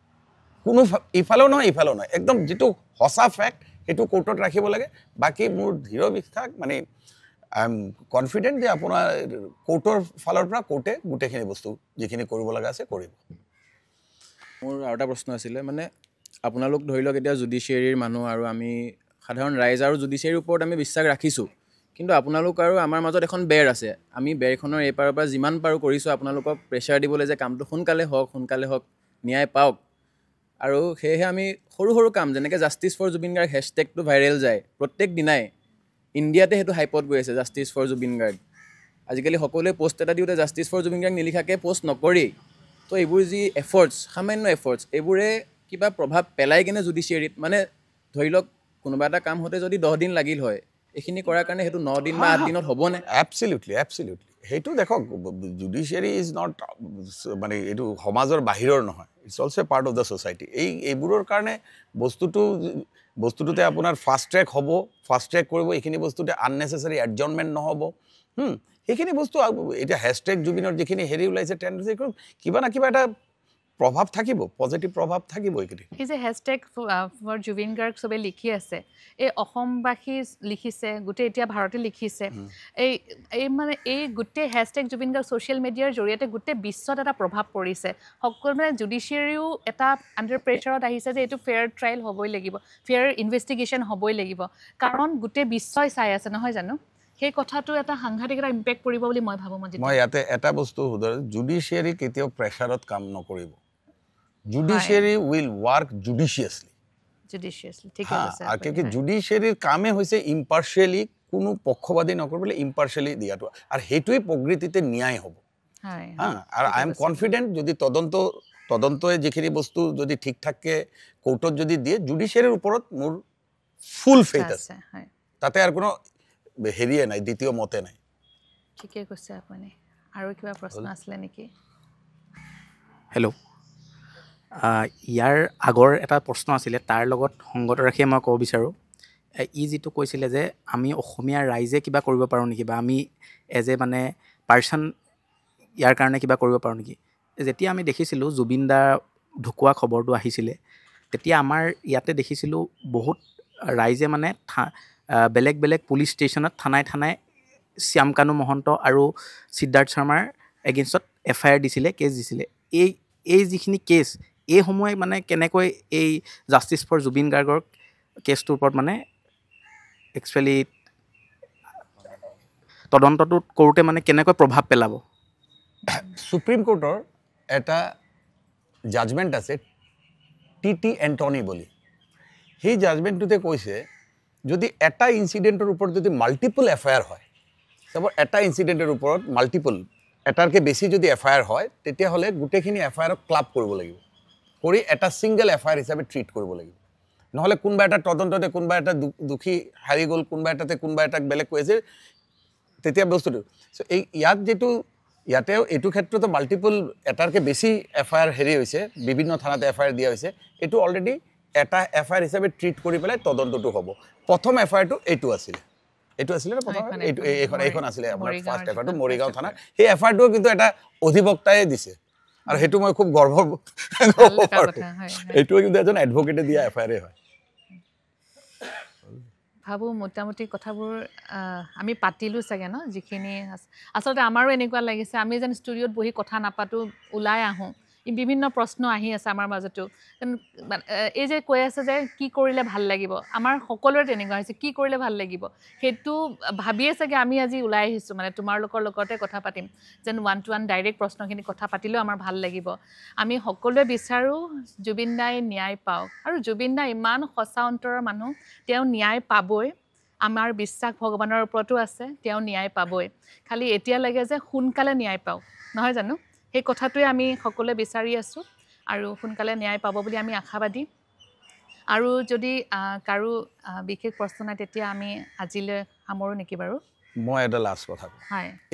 কোনো ইফালেও নহয় ইফালেও নহয়, একদম যিটো সঁচা ফেক্ট সেইটো কোৰ্টত ৰাখিব লাগে। বাকী মোৰ দৃঢ় বিশ্বাস, মানে I am confident যে আপোনাৰ কোৰ্টৰ ফালৰ পৰা কোৰ্টে গোটেইখিনি বস্তু যিখিনি কৰিব লগা আছে কৰিব। মোৰ আৰু এটা প্ৰশ্ন আছিলে, মানে আপোনালোক ধৰি লওক এতিয়া জুডিচিয়েৰীৰ মানুহ আৰু আমি সাধাৰণ ৰাইজ আৰু জুডিচিয়েৰীৰ ওপৰত আমি বিশ্বাস ৰাখিছোঁ, কিন্তু আপোনালোক আৰু আমাৰ মাজত এখন বেৰ আছে। আমি বেৰখনৰ এই পাৰৰ পৰা যিমান পাৰোঁ কৰিছোঁ আপোনালোকক প্ৰেছাৰ দিবলৈ যে কামটো সোনকালে হওক, সোনকালে হওক, ন্যায় পাওক। আৰু সেয়েহে আমি সৰু সৰু কাম যেনেকৈ জাষ্টিছ ফৰ জুবিন গাৰ্গ হেছটেগটো ভাইৰেল যায় প্ৰত্যেক দিনাই, ইণ্ডিয়াতে সেইটো হাইপত গৈ আছে জাষ্টিছ ফৰ জুবিন গাৰ্গ। আজিকালি সকলোৱে পষ্ট এটা দিওঁতে জাষ্টিছ ফৰ জুবিন গাৰ্গ নিলিখাকৈ পষ্ট নকৰেই। তো এইবোৰ যি এফৰ্টছ, সামান্য এফৰ্টছ, এইবোৰে কিবা প্ৰভাৱ পেলাই কিনে জুডিচিয়েৰীত, মানে ধৰি লওক কোনোবা এটা কাম হওঁতে যদি 10 দিন লাগিল হয়, এইখিনি কৰাৰ কাৰণে সেইটো 9 দিন বা 8 দিনত হ'বনে? এবছলিউটলি, এবছলিউটলি। সেইটো দেখক, জুডিচিয়াৰী is not, মানে এইটো সমাজৰ বাহিৰৰ নহয়, it's also part of the society. এইবোৰৰ কাৰণে বস্তুটোতে আপোনাৰ ফাষ্ট ট্ৰেক হ'ব, ফাষ্ট ট্ৰেক কৰিব, এইখিনি বস্তুতে আননেচেচাৰী এডজৰ্ণমেণ্ট নহ'ব। সেইখিনি বস্তু এতিয়া হেছটেগ জুবিনৰ যিখিনি হেৰি ওলাইছে, ট্ৰেণ্ড, কিবা না কিবা এটা প্ৰভাৱ থাকিব, পজিটিভ প্ৰভাৱ থাকিব এইখিনি। এই যে হেছটেগ ফৰ জুবিন গাৰ্গ চবে লিখি আছে, এই অসমবাসী লিখিছে, গোটেই এতিয়া ভাৰতে লিখিছে, এই এই মানে এই গোটেই হেছটেগ জুবিন গাৰ্গ ছ'চিয়েল মিডিয়াৰ জৰিয়তে গোটেই বিশ্বত এটা প্ৰভাৱ পৰিছে। সকলো মানে জুডিচিয়াৰীও এটা আণ্ডাৰ প্ৰেছাৰত আহিছে যে এইটো ফেয়াৰ ট্ৰায়েল হ'বই লাগিব, ফেয়াৰ ইনভেষ্টিগেশ্যন হ'বই লাগিব, কাৰণ গোটেই বিশ্বই চাই আছে, নহয় জানো? সেই কথাটো এটা সাংঘাতিক এটা ইম্পেক্ট পৰিব বুলি মই ভাবোঁ। মই ইয়াতে এটা বস্তু সোধো, জুডিচিয়াৰী কেতিয়াও প্ৰেছাৰত কাম নকৰিব। Judiciary will work judiciously. Judiciously, ঠিক আছে। আৰু কি জুডিচিয়াৰীৰ কামে হৈছে ইম্পাৰ্চিয়েলি, কোনো পক্ষবাদী নকৰিবলৈ ইম্পাৰ্চিয়েলি দিয়াটো, আৰু সেইটোৱে প্ৰকৃতিতে ন্যায় হ'ব। হা, আৰু I am confident যদি তদন্তই যিখিনি বস্তু যদি ঠিক ঠাককৈ কোৰ্টত যদি দিয়ে, জুডিচিয়াৰীৰ ওপৰত মোৰ ফুল ফেইথ আছে, তাতে আৰু কোনো হেৰিয়ে নাই, দ্বিতীয় মতে নাই। ঠিকে কৈছে আপুনি। আৰু কিবা প্ৰশ্ন আছিলে নেকি? হেল্ল', ইয়াৰ আগৰ এটা প্ৰশ্ন আছিলে, তাৰ লগত সংগত ৰাখিয়ে মই ক'ব বিচাৰোঁ, ই যিটো কৈছিলে যে আমি অসমীয়া ৰাইজে কিবা কৰিব পাৰোঁ নেকি, বা আমি এজ এ মানে পাৰ্চন ইয়াৰ কাৰণে কিবা কৰিব পাৰোঁ নেকি। যেতিয়া আমি দেখিছিলোঁ জুবিন দাৰ ঢুকোৱা খবৰটো আহিছিলে, তেতিয়া আমাৰ ইয়াতে দেখিছিলোঁ বহুত ৰাইজে মানে বেলেগ বেলেগ পুলিচ ষ্টেচনত থানাই থানাই শ্যামকানু মহন্ত আৰু সিদ্ধাৰ্থ শৰ্মাৰ এগেইনষ্টত এফ I R দিছিলে, কেছ দিছিলে। এই যিখিনি কেছ, এইসমূহে মানে কেনেকৈ এই জাষ্টিছ ফৰ জুবিন গাৰ্গৰ কেছটোৰ ওপৰত মানে একচুৱেলি তদন্তটো কৰোঁতে মানে কেনেকৈ প্ৰভাৱ পেলাব? সুপ্ৰিম কোৰ্টৰ এটা জাজমেণ্ট আছে, টি টি এণ্টনি বুলি। সেই জাজমেণ্টটোতে কৈছে যদি এটা ইনচিডেণ্টৰ ওপৰত যদি মাল্টিপল এফ I R হয়, চাপ'জ এটা ইনচিডেণ্টৰ ওপৰত মাল্টিপল, এটাৰকৈ বেছি যদি এফ I R হয়, তেতিয়াহ'লে গোটেইখিনি এফ আই আৰক ক্লাব কৰিব লাগিব, কৰি এটা ছিংগল এফ I R হিচাপে ট্ৰিট কৰিব লাগিব। নহ'লে কোনোবা এটা তদন্ততে কোনোবা এটা দোষী হাৰি গ'ল, কোনোবা এটাতে কোনোবা এটাক বেলেগ কৈ আছে, তেতিয়া বস্তুটো চ' এই ইয়াত যিটো ইয়াতেও এইটো ক্ষেত্ৰতো মাল্টিপল এটাৰকৈ বেছি এফ I R হেৰি হৈছে, বিভিন্ন থানাতে এফ I R দিয়া হৈছে, এইটো অলৰেডি এটা এফ I R হিচাপে ট্ৰিট কৰি পেলাই তদন্তটো হ'ব। প্ৰথম এফ আই আৰটো এইটো আছিলে, এইটো আছিলে নে প্ৰথম এইটো এইখন আছিলে আপোনাৰ ফাৰ্ষ্ট এফ আইটো মৰিগাঁও থানাৰ। সেই এফ আইটো কিন্তু এটা অধিবক্তাই দিছে, আৰু সেইটো মই খুব গৰ্ব পাৰোঁ, এইটো কিন্তু এজন এডভকেটে দিয়া এফ আই আৰে হয়। ভাবোঁ মোটামুটি কথাবোৰ আমি পাতিলোঁ চাগে ন, যিখিনি আচলতে আমাৰো এনেকুৱা লাগিছে আমি যেন ষ্টুডিঅ'ত বহি কথা নাপাতোঁ, ওলাই আহোঁ, বিভিন্ন প্ৰশ্ন আহি আছে আমাৰ মাজতো। এই যে কৈ আছে যে কি কৰিলে ভাল লাগিব, আমাৰ সকলোৰে তেনেকুৱা হৈছে, কি কৰিলে ভাল লাগিব সেইটো ভাবিয়ে চাগে আমি আজি ওলাই আহিছোঁ, মানে তোমালোকৰ লগতে কথা পাতিম যেন ওৱান টু ওৱান ডাইৰেক্ট প্ৰশ্নখিনি কথা পাতিলেও আমাৰ ভাল লাগিব। আমি সকলোৱে বিচাৰোঁ জুবিন দাই ন্যায় পাওক, আৰু জুবিন দা ইমান সঁচা অন্তৰৰ মানুহ, তেওঁ ন্যায় পাবই, আমাৰ বিশ্বাস ভগৱানৰ ওপৰতো আছে, তেওঁ ন্যায় পাবই। খালি এতিয়া লাগে যে সোনকালে ন্যায় পাওক, নহয় জানো? সেই কথাটোৱে আমি সকলোৱে বিচাৰি আছোঁ, আৰু সোনকালে ন্যায় পাব বুলি আমি আশাবাদী। আৰু যদি কাৰো বিশেষ প্ৰশ্ন নাই তেতিয়া আমি আজিলৈ সামৰোঁ নেকি বাৰু? মই এটা লাষ্ট কথা কওঁ,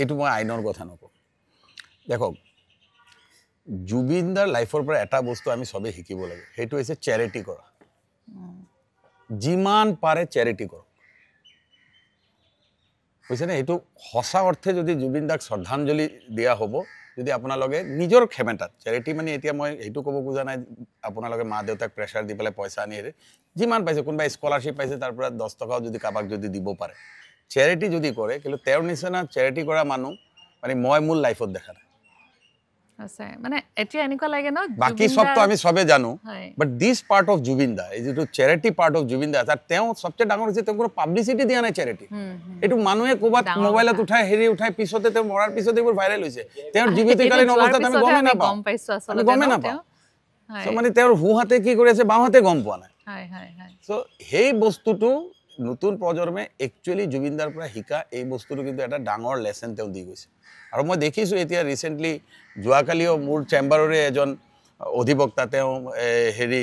এইটো মই আইনৰ কথা নকওঁ। দেখক, জুবিন দাৰ লাইফৰ পৰা এটা বস্তু আমি চবেই শিকিব লাগে, সেইটো হৈছে চেৰিটি কৰা। যিমান পাৰে চেৰিটি কৰক। বুজিছেনে? এইটো সঁচা অৰ্থে যদি জুবিন দাক শ্ৰদ্ধাঞ্জলি দিয়া হ'ব, যদি আপোনালোকে নিজৰ ক্ষমতাত চেৰিটি, মানে এতিয়া মই সেইটো ক'ব খোজা নাই আপোনালোকে মা দেউতাক প্ৰেছাৰ দি পেলাই পইচা আনি, যিমান পাইছে, কোনোবাই স্কলাৰশ্বিপ পাইছে তাৰ পৰা 10 টকাও যদি কাৰোবাক যদি দিব পাৰে, চেৰিটি যদি কৰে, কিন্তু তেওঁৰ নিচিনা চেৰিটি কৰা মানুহ মানে মই মোৰ লাইফত দেখা নাই। মানে এতিয়া এনেকুৱা লাগে ন, বাকী সবতো আমি সবে জানো, but this part of Zubeen da, এই যিটো চেৰিটি পাৰ্ট অফ জুবিন দা, তাৰ তেওঁ সবচে ডাঙৰ হৈছে তেওঁ কোনো পাব্লিচিটি দিয়া নাই চেৰিটি। এইটো মানুহে ক'ৰবাত মোবাইলত উঠাই হেৰি উঠাই পিছতে তেওঁ মৰাৰ পিছত এইবোৰ ভাইৰেল হৈছে। তেওঁৰ জীৱিতকালীন অৱস্থাত আমি গমেই নাপাওঁ, আমি গমেই নাপাওঁ। চ' মানে তেওঁৰ সোঁহাতে কি কৰি আছে বাওঁহাতে গম পোৱা নাই। চ' সেই বস্তুটো নতুন প্ৰজন্মে একচুৱেলি জুবিন দাৰ পৰা শিকা এই বস্তুটো কিন্তু এটা ডাঙৰ লেচন তেওঁ দি গৈছে। আৰু মই দেখিছোঁ এতিয়া ৰিচেণ্টলি যোৱাকালিও মোৰ চেম্বাৰৰে এজন অধিবক্তা, তেওঁ হেৰি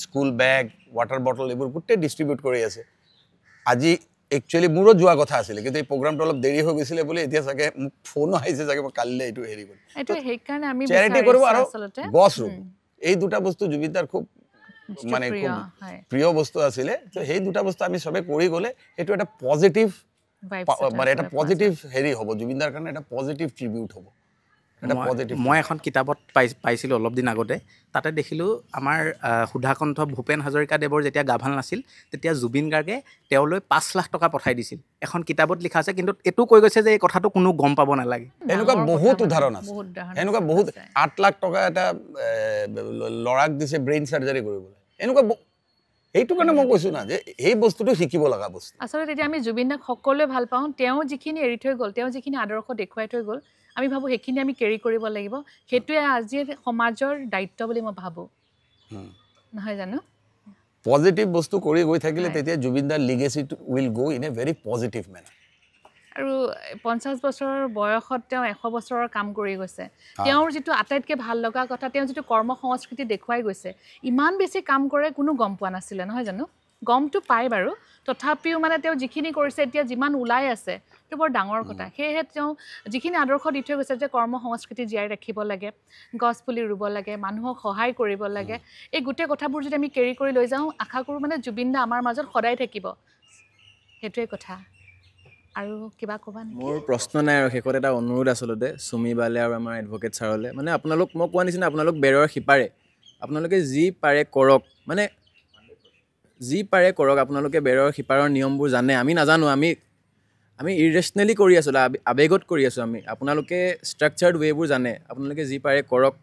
স্কুল বেগ, ৱাটাৰ বটল এইবোৰ গোটেই ডিষ্ট্ৰিবিউট কৰি আছে। আজি একচুৱেলি মোৰো যোৱা কথা আছিলে, কিন্তু এই প্ৰগ্ৰামটো অলপ দেৰি হৈ গৈছিলে বুলি এতিয়া চাগে মোক ফোনো আহিছে চাগে, মই কালিলৈ এইটো হেৰি কৰিম। চেৰিটি কৰিব আৰু গছ ৰুব, এই দুটা বস্তু জুবিন দাৰ খুব মানে খুব প্ৰিয় বস্তু আছিলে। তো সেই দুটা বস্তু আমি সবে কৰি গ'লে সেইটো এটা পজিটিভ, মানে এটা পজিটিভ হেৰি হ'ব জুবিনদাৰ কাৰণে, এটা পজিটিভ ট্ৰিবিউট হ'ব। মই এখন কিতাপত পাইছিলোঁ অলপ দিন আগতে, তাতে দেখিলোঁ আমাৰ সুধাকণ্ঠ ভূপেন হাজৰিকাদেৱৰ যেতিয়া গা ভাল নাছিল তেতিয়া জুবিন গাৰ্গে তেওঁলৈ 5 লাখ টকা পঠাই দিছিল। এখন কিতাপত লিখা আছে, কিন্তু এইটো কৈ গৈছে যে এই কথাটো কোনো গম পাব নালাগে। এনেকুৱা বহুত উদাহৰণ আছে, এনেকুৱা বহুত। 8 লাখ টকা এটা ল'ৰাক দিছে ব্ৰেইন চাৰ্জাৰী কৰিবলৈ, এনেকুৱা। সেইটো কাৰণে মই কৈছোঁ না যে এই বস্তুটো শিকিব লগা বস্তু। আচলতে এতিয়া আমি জুবিন দাক সকলোৱে ভাল পাওঁ, তেওঁ যিখিনি এৰি থৈ গ'ল, তেওঁ যিখিনি আদৰ্শ দেখুৱাই থৈ গ'ল, আমি ভাবোঁ সেইখিনি আমি কেৰি কৰিব লাগিব। সেইটোৱে আজিৰ সমাজৰ দায়িত্ব বুলি মই ভাবোঁ, নহয় জানো? পজিটিভ বস্তু কৰি গৈ থাকিলে তেতিয়া জুবিন দাৰ legacy will go in a very positive manner. আৰু 50 বছৰৰ বয়সত তেওঁ 100 বছৰৰ কাম কৰি গৈছে। তেওঁৰ যিটো আটাইতকৈ ভাল লগা কথা, তেওঁ যিটো কৰ্ম সংস্কৃতি দেখুৱাই গৈছে, ইমান বেছি কাম কৰে কোনো গম পোৱা নাছিলে, নহয় জানো? গমটো পায় বাৰু, তথাপিও মানে তেওঁ যিখিনি কৰিছে এতিয়া যিমান ওলাই আছে সেইটো বৰ ডাঙৰ কথা। সেয়েহে তেওঁ যিখিনি আদৰ্শ দি থৈ গৈছে যে কৰ্ম সংস্কৃতি জীয়াই ৰাখিব লাগে, গছ পুলি ৰুব লাগে, মানুহক সহায় কৰিব লাগে, এই গোটেই কথাবোৰ যদি আমি কেৰি কৰি লৈ যাওঁ, আশা কৰোঁ মানে জুবিন দা আমাৰ মাজত সদায় থাকিব। সেইটোৱে কথা। আৰু কিবা ক'বা নেকি? মোৰ প্ৰশ্ন নাই আৰু শেষত এটা অনুৰোধ আচলতে চুমি বালে আৰু আমাৰ এডভকেট ছাৰলে, মানে আপোনালোক মই কোৱা নিচিনা আপোনালোক বেৰৰ সিপাৰে, আপোনালোকে যি পাৰে কৰক, মানে যি পাৰে কৰক। আপোনালোকে বেৰৰ সিপাৰৰ নিয়মবোৰ জানে, আমি নাজানো, আমি আমি ইৰেশ্যনেলি কৰি আছোঁ, আৱেগত কৰি আছোঁ আমি। আপোনালোকে ষ্ট্ৰাকচাৰ্ড ৱেবোৰ জানে, আপোনালোকে যি পাৰে কৰক,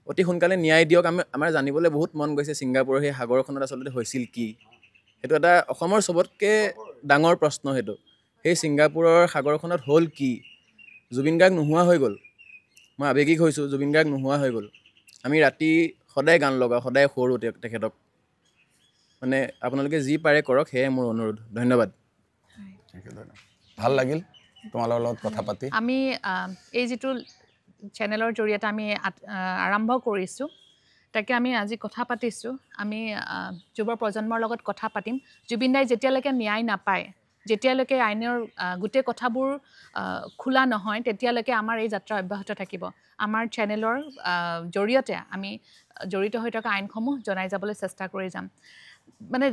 অতি সোনকালে ন্যায় দিয়ক। আমি আমাৰ জানিবলৈ বহুত মন গৈছে ছিংগাপুৰৰ সেই সাগৰখনত আচলতে হৈছিল কি, সেইটো এটা অসমৰ চবতকৈ ডাঙৰ প্ৰশ্ন। সেইটো সেই ছিংগাপুৰৰ সাগৰখনত হ'ল কি? জুবিন গাৰ্গ নোহোৱা হৈ গ'ল। মই আৱেগিক হৈছোঁ, জুবিন গাৰ্গ নোহোৱা হৈ গ'ল। আমি ৰাতি সদায় গান লগাওঁ, সদায় সৰু তেখেতক, মানে আপোনালোকে যি পাৰে কৰক, সেয়াই মোৰ অনুৰোধ। ধন্যবাদ। ভাল লাগিল তোমালোকৰ লগত কথা পাতি। আমি এই যিটো চেনেলৰ জৰিয়তে আমি আৰম্ভ কৰিছোঁ, তাকে আমি আজি কথা পাতিছোঁ। আমি যুৱ প্ৰজন্মৰ লগত কথা পাতিম। জুবিন দাই যেতিয়ালৈকে ন্যায় নাপায়, যেতিয়ালৈকে আইনৰ গোটেই কথাবোৰ খোলা নহয়, তেতিয়ালৈকে আমাৰ এই যাত্ৰা অব্যাহত থাকিব। আমাৰ চেনেলৰ জৰিয়তে আমি জড়িত হৈ থকা আইনসমূহ জনাই যাবলৈ চেষ্টা কৰি যাম। মানে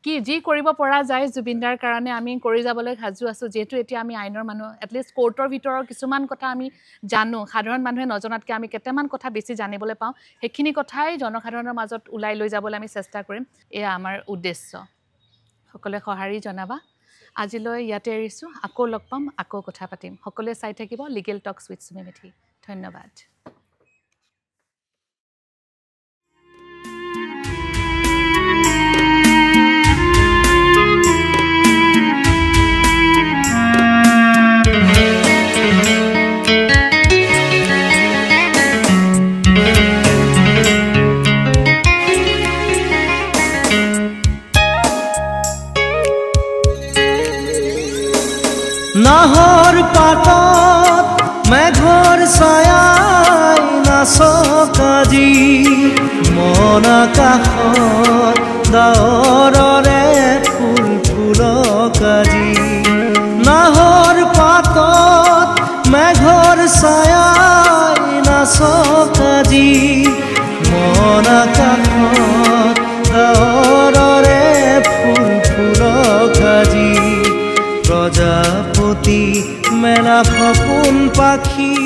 কি যি কৰিব পৰা যায় জুবিন দাৰ কাৰণে আমি কৰি যাবলৈ সাজু আছোঁ। যিহেতু এতিয়া আমি আইনৰ মানুহ, এটলিষ্ট কোৰ্টৰ ভিতৰৰ কিছুমান কথা আমি জানো, সাধাৰণ মানুহে নজনাতকৈ আমি কেইটামান কথা বেছি জানিবলৈ পাওঁ। সেইখিনি কথাই জনসাধাৰণৰ মাজত ওলাই লৈ যাবলৈ আমি চেষ্টা কৰিম, এয়া আমাৰ উদ্দেশ্য। সকলোৱে সঁহাৰি জনাবা। আজিলৈ ইয়াতে এৰিছোঁ, আকৌ লগ পাম, আকৌ কথা পাতিম। সকলোৱে চাই থাকিব legal talks with Chumi Medhi. ধন্যবাদ। নাহৰ পাতত মেঘৰ ছায়াই নাচক আজি, মন আকাশত ডাৱৰৰে ফুল ফুলক আজি। নাহৰ পাতত মেঘৰ ছায়াই নাচক আজি, মন আকাশত ডাৱৰৰে ফুল ফুলক আজি। প্ৰজাপতি মেলা সপোন পাখি।